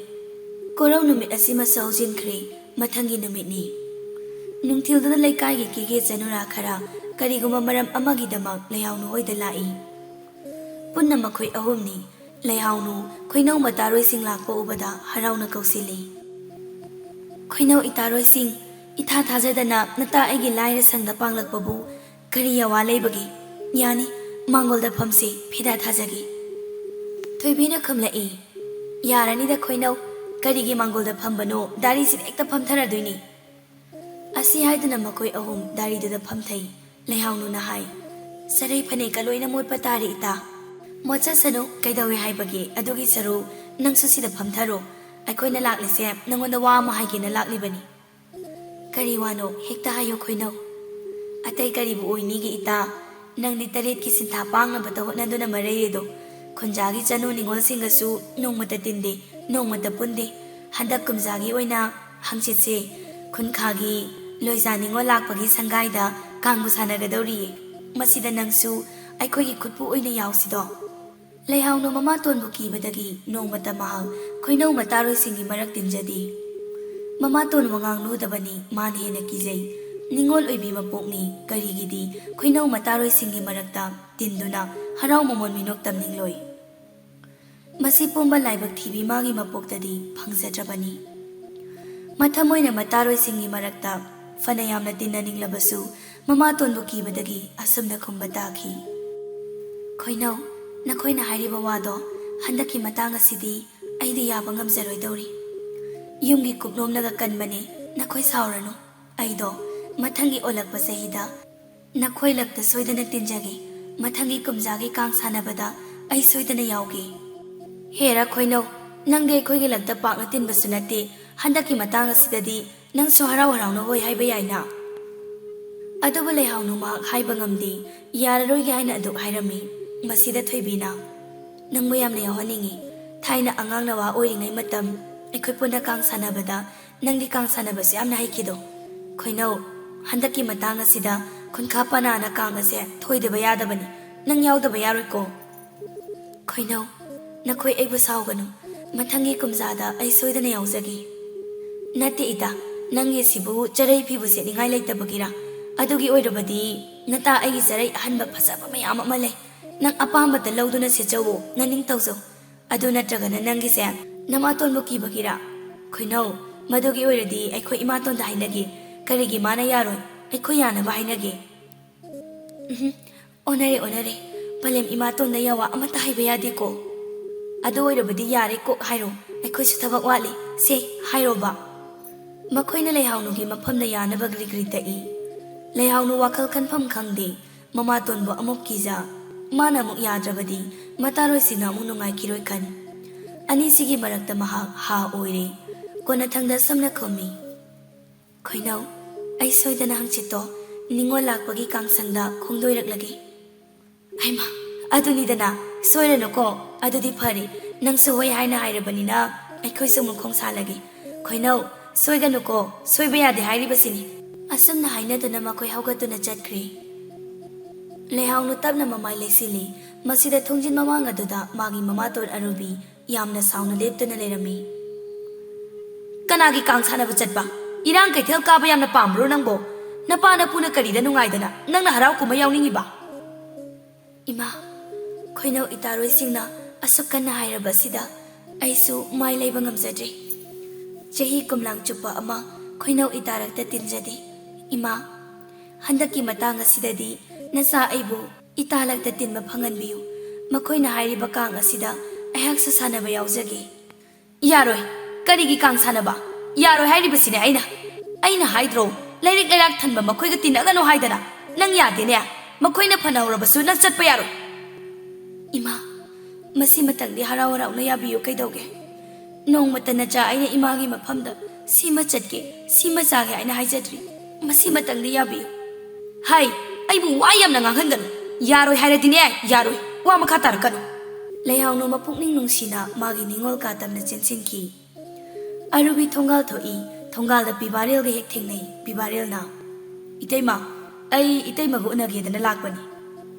ꯀꯣꯔꯧ ꯅꯨꯃꯤꯠ ꯑꯁꯤꯃꯁꯨ ꯍꯧꯖꯤꯟꯈ꯭ꯔꯦ꯫ ꯃꯊꯪꯒꯤ ꯅꯨꯃꯤꯠꯅꯤ꯫ ꯅꯨꯡꯊꯤꯜꯗꯨꯗ ꯂꯩꯀꯥꯏꯒꯤ ꯀꯦꯒꯦ ꯆꯅꯨꯔꯥ ꯈꯔ ꯀꯔꯤꯒꯨꯝꯕ ꯃꯔꯝ ꯑꯃꯒꯤꯗꯃꯛ ꯂꯩꯍꯥꯎꯅꯨ ꯍꯣꯏꯗ ꯂꯥꯛꯏ꯫ ꯄꯨꯟꯅ ꯃꯈꯣꯏ ꯑꯍꯨꯝꯅꯤ꯫ ꯂꯩꯍꯥꯎꯅꯨ, ꯈꯣꯏꯅꯧ ꯃꯇꯥꯔꯣꯏꯁꯤꯡ ꯂꯥꯛꯄ ꯎꯕꯗ ꯍꯔꯥꯎꯅ ꯀꯧꯁꯤꯜꯂꯤ꯫ "ꯈꯣꯏꯅꯧ ꯏꯇꯥꯔꯣꯏꯁꯤꯡ, ꯏꯊꯥ ꯊꯥꯖꯗꯅ ꯅꯇꯥ ꯑꯩꯒꯤ ꯂꯥꯏꯔ ꯁꯪꯗ ꯄꯥꯡꯂꯛꯄꯕꯨ ꯀꯔꯤ ꯑꯋꯥ ꯂꯩꯕꯒꯦ? ꯌꯥꯅꯤ, ꯃꯥꯡꯒꯣꯜꯗ ꯐꯝꯁꯤ, ꯐꯤꯗꯥ ꯊꯥꯖꯒꯦ"꯫ ꯊꯣꯏꯕꯤꯅ ꯈꯨꯝꯂꯛꯏ, "ꯌꯥꯔꯅꯤꯗ ꯈꯣꯏꯅꯧ, ꯀꯔꯤꯒꯤ ꯃꯥꯡꯒꯣꯜꯗ ꯐꯝꯕꯅꯣ, ꯗꯥꯔꯤꯁꯤꯗ ꯍꯦꯛꯇ ꯐꯝꯊꯔꯗꯣꯏꯅꯤ"꯫ ꯑꯁꯤ ꯍꯥꯏꯗꯨꯅ ꯃꯈꯣꯏ ꯑꯍꯨꯝ ꯗꯥꯔꯤꯗꯨꯗ ꯐꯝꯊꯩ꯫ ꯂꯩꯍꯥꯎꯅꯨꯅ ꯍꯥꯏ, "ꯁꯔꯩ ꯐꯅꯦꯛꯀ ꯂꯣꯏꯅ ꯃꯣꯠꯄ ꯇꯥꯔꯦ ꯏꯇꯥ"꯫ ꯃꯣꯠꯆꯁꯅꯨ, ꯀꯩꯗꯧꯏ ꯍꯥꯏꯕꯒꯦ? ꯑꯗꯨꯒꯤ ꯁꯔꯨ, ꯅꯪꯁꯨ ꯁꯤꯗ ꯐꯝꯊꯔꯣ꯫ ꯑꯩꯈꯣꯏꯅ ꯂꯥꯛꯂꯤꯁꯦ ꯅꯪꯉꯣꯟꯗ ꯋꯥ ꯑꯃ ꯍꯥꯏꯒꯦꯅ ꯂꯥꯛꯂꯤꯕꯅꯤ꯫ ꯀꯔꯤ ꯋꯥꯅꯣ? ꯍꯦꯛꯇ ꯍꯥꯏꯌꯨ, ꯈꯣꯏꯅꯧ꯫ ꯑꯇꯩ ꯀꯔꯤꯕꯨ ꯑꯣꯏꯅꯤꯒꯦ, ꯏꯇꯥ? ꯅꯪꯗꯤ ꯇꯔꯦꯠꯀꯤ ꯁꯤꯟꯊꯥ ꯄꯥꯡꯅꯕꯇ ꯍꯣꯠꯅꯗꯨꯅ ꯃꯔꯩꯔꯤꯗꯣ꯫ ꯈꯨꯟꯖꯥꯒꯤ ꯆꯅꯨ ꯅꯤꯉꯣꯜꯁꯤꯡꯒꯁꯨ ꯅꯣꯡꯃꯇ ꯇꯤꯟꯗꯦ, ꯅꯣꯡꯃꯇ ꯄꯨꯟꯗꯦ꯫ ꯍꯟꯗꯛ ꯀꯨꯝꯖꯥꯒꯤ ꯑꯣꯏꯅ ꯍꯪꯆꯤꯠꯁꯦ ꯈꯨꯟꯈꯥꯒꯤ ꯂꯣꯏꯖꯥ ꯅꯤꯉꯣꯜ ꯂꯥꯛꯄꯒꯤ ꯁꯪꯒꯥꯏꯗ ꯀꯥꯡꯕꯨ ꯁꯥꯟꯅꯒꯗꯧꯔꯤꯌꯦ꯫ ꯃꯁꯤꯗ ꯅꯪꯁꯨ ꯑꯩꯈꯣꯏꯒꯤ ꯈꯨꯠꯄꯨ ꯑꯣꯏꯅ ꯌꯥꯎꯁꯤꯗꯣ꯫ ꯂꯩꯍꯥꯎꯅꯨ ꯃꯃꯥꯇꯣꯟꯕꯨ ꯀꯤꯕꯗꯒꯤ ꯅꯣꯡꯃꯇ ꯃꯍꯥꯛ ꯈꯣꯏꯅꯧ ꯃꯇꯥꯔꯣꯏꯁꯤꯡꯒꯤ ꯃꯔꯛ ꯇꯤꯟꯖꯗꯦ꯫ ꯃꯃꯥꯇꯣꯟ ꯋꯥꯉꯥꯡ ꯂꯨꯗꯕꯅꯤ, ꯃꯥꯅ ꯍꯦꯟꯅ ꯀꯤꯖꯩ꯫ ꯅꯤꯉꯣꯜ ꯑꯣꯏꯕꯤ ꯃꯄꯣꯛꯅꯤ, ꯀꯔꯤꯒꯤꯗꯤ ꯈꯣꯏꯅꯧ ꯃꯇꯥꯔꯣꯏꯁꯤꯡꯒꯤ ꯃꯔꯛꯇ ꯇꯤꯟꯗꯨꯅ ꯍꯔꯥꯎ ꯃꯃꯣꯟ ꯃꯤꯅꯣꯛ ꯇꯝꯅꯤꯡꯂꯣꯏ? ꯃꯁꯤ ꯄꯨꯝꯕ ꯂꯥꯏꯕꯛ ꯊꯤꯕꯤ ꯃꯥꯒꯤ ꯃꯄꯣꯛꯇꯗꯤ ꯐꯪꯖꯗ꯭ꯔꯕꯅꯤ꯫ ꯃꯊꯃꯣꯏꯅ ꯃꯇꯥꯔꯣꯏꯁꯤꯡꯒꯤ ꯃꯔꯛꯇ ꯐꯅ ꯌꯥꯝꯅ ꯇꯤꯟꯅꯅꯤꯡꯂꯕꯁꯨ, ꯃꯃꯥꯇꯣꯟꯕꯨ ꯀꯤꯕꯗꯒꯤ ꯑꯁꯨꯝꯅ ꯈꯨꯝꯕ ꯇꯥꯈꯤ, "ꯈꯣꯏꯅꯧ, ꯅꯈꯣꯏꯅ ꯍꯥꯏꯔꯤꯕ ꯋꯥꯗꯣ ꯍꯟꯗꯛꯀꯤ ꯃꯇꯥꯡ ꯑꯁꯤꯗꯤ ꯑꯩꯗꯤ ꯌꯥꯕ ꯉꯝꯖꯔꯣꯏꯗꯧꯔꯤ꯫ ꯌꯨꯝꯒꯤ ꯀꯨꯞꯅꯣꯝꯅꯒ ꯀꯟꯕꯅꯦ, ꯅꯈꯣꯏ ꯁꯥꯎꯔꯅꯨ꯫ ꯑꯩꯗꯣ ꯃꯊꯪꯒꯤ ꯑꯣꯜꯂꯛꯄ ꯆꯍꯤꯗ ꯅꯈꯣꯏ ꯂꯛꯇ ꯁꯣꯏꯗꯅ ꯇꯤꯟꯖꯒꯦ꯫ ꯃꯊꯪꯒꯤ ꯀꯨꯝꯖꯥꯒꯤ ꯀꯥꯡ ꯁꯥꯟꯅꯕꯗ ꯑꯩ ꯁꯣꯏꯗꯅ ꯌꯥꯎꯒꯦ꯫" "ꯍꯦꯔꯥ ꯈꯣꯏꯅꯧ, ꯅꯪꯗꯤ ꯑꯩꯈꯣꯏꯒꯤ ꯂꯛꯇ ꯄꯥꯛꯅ ꯇꯤꯟꯕꯁꯨ ꯅꯠꯇꯦ, ꯍꯟꯗꯛꯀꯤ ꯃꯇꯥꯡ ꯑꯁꯤꯗꯗꯤ ꯅꯪꯁꯨ ꯍꯔꯥꯎ ꯍꯔꯥꯎꯅ ꯍꯣꯏ ꯍꯥꯏꯕ ꯌꯥꯏꯅ꯫" ꯑꯗꯨꯕꯨ ꯂꯩꯍꯥꯎꯅꯨ ꯃꯍꯥꯛ ꯍꯥꯏꯕ ꯉꯝꯗꯦ, ꯌꯥꯔꯔꯣꯏꯒꯦ ꯍꯥꯏꯅ ꯑꯗꯨꯛ ꯍꯥꯏꯔꯝꯃꯤ꯫ ꯃꯁꯤꯗ ꯊꯣꯏꯕꯤꯅ, "ꯅꯪꯕꯨ ꯌꯥꯝꯅ ꯌꯥꯎꯍꯟꯅꯤꯡꯉꯤ꯫ ꯊꯥꯏꯅ ꯑꯉꯥꯡ ꯅꯋꯥ ꯑꯣꯏꯔꯤꯉꯩ ꯃꯇꯝ ꯑꯩꯈꯣꯏ ꯄꯨꯟꯅ ꯀꯥꯡ ꯁꯥꯟꯅꯕꯗ ꯅꯪꯗꯤ ꯀꯥꯡ ꯁꯥꯟꯅꯕꯁꯦ ꯌꯥꯝꯅ ꯍꯩꯈꯤꯗꯣ꯫ ꯈꯣꯏꯅꯧ, ꯍꯟꯗꯛꯀꯤ ꯃꯇꯥꯡ ꯑꯁꯤꯗ ꯈꯨꯟꯈꯥ ꯄꯅꯥꯅ ꯀꯥꯡ ꯑꯁꯦ ꯊꯣꯏꯗꯕ ꯌꯥꯗꯕꯅꯤ꯫ ꯅꯪ ꯌꯥꯎꯗꯕ ꯌꯥꯔꯣꯏꯀꯣ꯫" "ꯈꯣꯏꯅꯧ, ꯅꯈꯣꯏ ꯑꯩꯕꯨ ꯁꯥꯎꯒꯅꯨ꯫ ꯃꯊꯪꯒꯤ ꯀꯨꯝꯖꯥꯗ ꯑꯩ ꯁꯣꯏꯗꯅ ꯌꯥꯎꯖꯒꯦ꯫" "ꯅꯠꯇꯦ ꯏꯇꯥ, ꯅꯪꯒꯤꯁꯤꯕꯨ ꯆꯔꯩ ꯐꯤꯕꯨ ꯁꯦꯠꯅꯤꯡꯉꯥꯏ ꯂꯩꯇꯕꯒꯤꯔꯥ? ꯑꯗꯨꯒꯤ ꯑꯣꯏꯔꯕꯗꯤ ꯅꯇꯥ ꯑꯩꯒꯤ ꯆꯔꯩ ꯑꯍꯟꯕ ꯐꯖꯕ ꯃꯌꯥꯝ ꯑꯃ ꯂꯩ꯫ ꯅꯪ ꯑꯄꯥꯝꯕꯇ ꯂꯧꯗꯨꯅ ꯁꯦꯠꯆꯧꯋꯣ, ꯅꯅꯤꯡ ꯇꯧꯖꯧ꯫ ꯑꯗꯨ ꯅꯠꯇ꯭ꯔꯒꯅ ꯅꯪꯒꯤꯁꯦ ꯅꯃꯥꯇꯣꯟꯕꯨ ꯀꯤꯕꯒꯤꯔꯥ?" "ꯈꯣꯏꯅꯧ, ꯃꯗꯨꯒꯤ ꯑꯣꯏꯔꯗꯤ ꯑꯩꯈꯣꯏ ꯏꯃꯥꯇꯣꯟꯗ ꯍꯥꯏꯅꯒꯦ꯫ ꯀꯔꯤꯒꯤ ꯃꯥꯅ ꯌꯥꯔꯣꯏ? ꯑꯩꯈꯣꯏ ꯌꯥꯅꯕ ꯍꯥꯏꯅꯒꯦ꯫" "ꯎꯝꯍꯨꯝ, ꯑꯣꯟꯅꯔꯦ, ꯑꯣꯟꯅꯔꯦ꯫ ꯄꯂꯦꯝ ꯏꯃꯥꯇꯣꯟꯗ ꯌꯥꯋꯥ ꯑꯃꯠꯇ ꯍꯥꯏꯕ ꯌꯥꯗꯦꯀꯣ꯫ ꯑꯗꯨ ꯑꯣꯏꯔꯕꯗꯤ ꯌꯥꯔꯦ, ꯀꯣꯛ ꯍꯥꯏꯔꯣ꯫ ꯑꯩꯈꯣꯏꯁꯨ ꯊꯕꯛ ꯋꯥꯠꯂꯤ꯫ ꯁꯦ, ꯍꯥꯏꯔꯣꯕ꯫" ꯃꯈꯣꯏꯅ ꯂꯩꯍꯥꯎꯅꯨꯒꯤ ꯃꯐꯝꯗ ꯌꯥꯅꯕ ꯒ꯭ꯔꯤ ꯒ꯭ꯔꯤ ꯇꯛꯏ꯫ ꯂꯩꯍꯥꯎꯅꯨ ꯋꯥꯈꯜ ꯈꯟꯐꯝ ꯈꯪꯗꯦ꯫ ꯃꯃꯥꯇꯣꯟꯕꯨ ꯑꯃꯨꯛ ꯀꯤꯖ꯫ ꯃꯥꯅ ꯑꯃꯨꯛ ꯌꯥꯗ꯭ꯔꯕꯗꯤ ꯃꯇꯥꯔꯣꯏꯁꯤꯡꯅ ꯑꯃꯨꯛ ꯅꯨꯡꯉꯥꯏꯈꯤꯔꯣꯏ ꯈꯟ꯫ ꯑꯅꯤꯁꯤꯒꯤ ꯃꯔꯛꯇ ꯃꯍꯥꯛ ꯍꯥ ꯑꯣꯏꯔꯦ꯫ ꯀꯣꯟꯅꯊꯪꯗ ꯁꯝꯅ ꯈꯨꯝꯃꯤ, "ꯈꯣꯏꯅꯧ, ꯑꯩ ꯁꯣꯏꯗꯅ ꯍꯪꯆꯤꯠꯇꯣ ꯅꯤꯉꯣꯜ ꯂꯥꯛꯄꯒꯤ ꯀꯥꯡꯁꯪꯗ ꯈꯣꯡꯗꯣꯏꯔꯛꯂꯒꯦ꯫" "ꯍꯩꯃꯥ, ꯑꯗꯨꯅꯤꯗꯅ, ꯁꯣꯏꯔꯅꯨꯀꯣ꯫ ꯑꯗꯨꯗꯤ ꯐꯔꯦ, ꯅꯪꯁꯨ ꯍꯣꯏ ꯍꯥꯏꯅ ꯍꯥꯏꯔꯕꯅꯤꯅ ꯑꯩꯈꯣꯏꯁꯨ ꯑꯃꯨꯛ ꯈꯣꯡ ꯁꯥꯜꯂꯒꯦ꯫ ꯈꯣꯏꯅꯧ, ꯁꯣꯏꯒꯅꯨꯀꯣ, ꯁꯣꯏꯕ ꯌꯥꯗꯦ ꯍꯥꯏꯔꯤꯕꯁꯤꯅꯤ꯫" ꯑꯁꯨꯝꯅ ꯍꯥꯏꯅꯗꯨꯅ ꯃꯈꯣꯏ ꯍꯧꯒꯠꯇꯨꯅ ꯆꯠꯈ꯭ꯔꯦ꯫ ꯂꯩꯍꯥꯎꯅ ꯇꯞꯅ ꯃꯃꯥꯏ ꯂꯩꯁꯤꯜꯂꯤ꯫ ꯃꯁꯤꯗ ꯊꯣꯡꯖꯤꯟ ꯃꯃꯥꯡ ꯑꯗꯨꯗ ꯃꯥꯒꯤ ꯃꯃꯥꯇꯣꯟ ꯑꯔꯨꯕꯤ ꯌꯥꯝꯅ ꯁꯥꯎꯅ ꯂꯦꯞꯇꯨꯅ ꯂꯩꯔꯝꯃꯤ꯫ "ꯀꯅꯥꯒꯤ ꯀꯥꯡ ꯁꯥꯟꯅꯕ ꯆꯠꯄ? ꯏꯔꯥꯡ ꯀꯩꯊꯦꯜ ꯀꯥꯕ ꯌꯥꯝꯅ ꯄꯥꯝꯕ꯭ꯔꯣ ꯅꯪꯕꯣ? ꯅꯄꯥ ꯅꯄꯨꯅ ꯀꯔꯤꯗ ꯅꯨꯡꯉꯥꯏꯗꯅ ꯅꯪꯅ ꯍꯔꯥꯎ ꯀꯨꯝꯍꯩ ꯌꯥꯎꯅꯤꯡꯉꯤꯕ?" "ꯏꯃꯥ, ꯈꯣꯏꯅꯧ ꯏꯇꯥꯔꯣꯏꯁꯤꯡꯅ ꯑꯁꯨꯛ ꯀꯟꯅ ꯍꯥꯏꯔꯕ ꯑꯁꯤꯗ ꯑꯩꯁꯨ ꯃꯥꯏ ꯂꯩꯕ ꯉꯝꯖꯗ꯭ꯔꯦ꯫ ꯆꯍꯤ ꯀꯨꯝꯂꯥꯡ ꯆꯨꯞꯄ ꯑꯃ ꯈꯣꯏꯅꯧ ꯏꯇꯥꯔꯛꯇ ꯇꯤꯟꯖꯗꯦ꯫ ꯏꯃꯥ, ꯍꯟꯗꯛꯀꯤ ꯃꯇꯥꯡ ꯑꯁꯤꯗꯗꯤ ꯅꯆꯥ ꯑꯩꯕꯨ ꯏꯇꯥꯂꯛꯇ ꯇꯤꯟꯕ ꯐꯪꯍꯟꯕꯤꯌꯨ꯫ ꯃꯈꯣꯏꯅ ꯍꯥꯏꯔꯤꯕ ꯀꯥꯡ ꯑꯁꯤꯗ ꯑꯩꯍꯥꯛꯁꯨ ꯁꯥꯟꯅꯕ ꯌꯥꯎꯖꯒꯦ꯫" "ꯌꯥꯔꯣꯏ꯫ ꯀꯔꯤꯒꯤ ꯀꯥꯡ ꯁꯥꯟꯅꯕ? ꯌꯥꯔꯣꯏ ꯍꯥꯏꯔꯤꯕꯁꯤꯅꯦ ꯑꯩꯅ꯫ ꯑꯩꯅ ꯍꯥꯏꯗ꯭ꯔꯣ, ꯂꯥꯏꯔꯤꯛ ꯂꯩꯔꯥꯛ ꯊꯟꯕ ꯃꯈꯣꯏꯒ ꯇꯤꯟꯅꯒꯅꯨ ꯍꯥꯏꯗꯅ? ꯅꯪ ꯌꯥꯗꯦꯅꯦ꯫ ꯃꯈꯣꯏꯅ ꯐꯅ ꯍꯧꯔꯕꯁꯨ ꯅꯪ ꯆꯠꯄ ꯌꯥꯔꯣꯏ꯫" "ꯏꯃꯥ, ꯃꯁꯤꯃꯇꯪꯗꯤ ꯍꯔꯥꯎ ꯍꯔꯥꯎꯅ ꯌꯥꯕꯤꯌꯨ ꯀꯩꯗꯧꯒꯦ? ꯅꯣꯡꯃꯇ ꯅꯆꯥ ꯑꯩꯅ ꯏꯃꯥꯒꯤ ꯃꯐꯝꯗ ꯁꯤꯃ ꯆꯠꯀꯦ, ꯁꯤꯃ ꯆꯥꯒꯦ ꯍꯥꯏꯅ ꯍꯥꯏꯖꯗ꯭ꯔꯤ꯫ ꯃꯁꯤꯃꯇꯪꯗꯤ ꯌꯥꯕꯤꯌꯨ꯫" "ꯍꯥꯏ, ꯑꯩꯕꯨ ꯋꯥ ꯌꯥꯝꯅ ꯉꯥꯡꯍꯟꯒꯅꯨ꯫ ꯌꯥꯔꯣꯏ ꯍꯥꯏꯔꯗꯤꯅꯦ, ꯌꯥꯔꯣꯏ꯫ ꯋꯥ ꯃꯈꯥ ꯇꯥꯔꯛꯀꯅꯨ꯫" ꯂꯩꯍꯥꯎꯅꯨ ꯃꯄꯨꯛꯅꯤꯡ ꯅꯨꯡꯁꯤꯅ ꯃꯥꯒꯤ ꯅꯤꯡꯉꯣꯜ ꯀꯥ ꯇꯝꯅ ꯆꯦꯟꯁꯤꯟꯈꯤ꯫ ꯑꯔꯨꯕꯤ ꯊꯣꯡꯒꯥꯜ ꯊꯣꯛꯏ꯫ ꯊꯣꯡꯒꯥꯜꯗ ꯄꯤꯕꯥꯔꯦꯜꯒ ꯍꯦꯛ ꯊꯦꯡꯅꯩ꯫ ꯄꯤꯕꯥꯔꯦꯜꯅ, "ꯏꯇꯩꯃ, ꯑꯩ ꯏꯇꯩꯃꯒ ꯎꯅꯒꯦꯗꯅ ꯂꯥꯛꯄꯅꯤ꯫"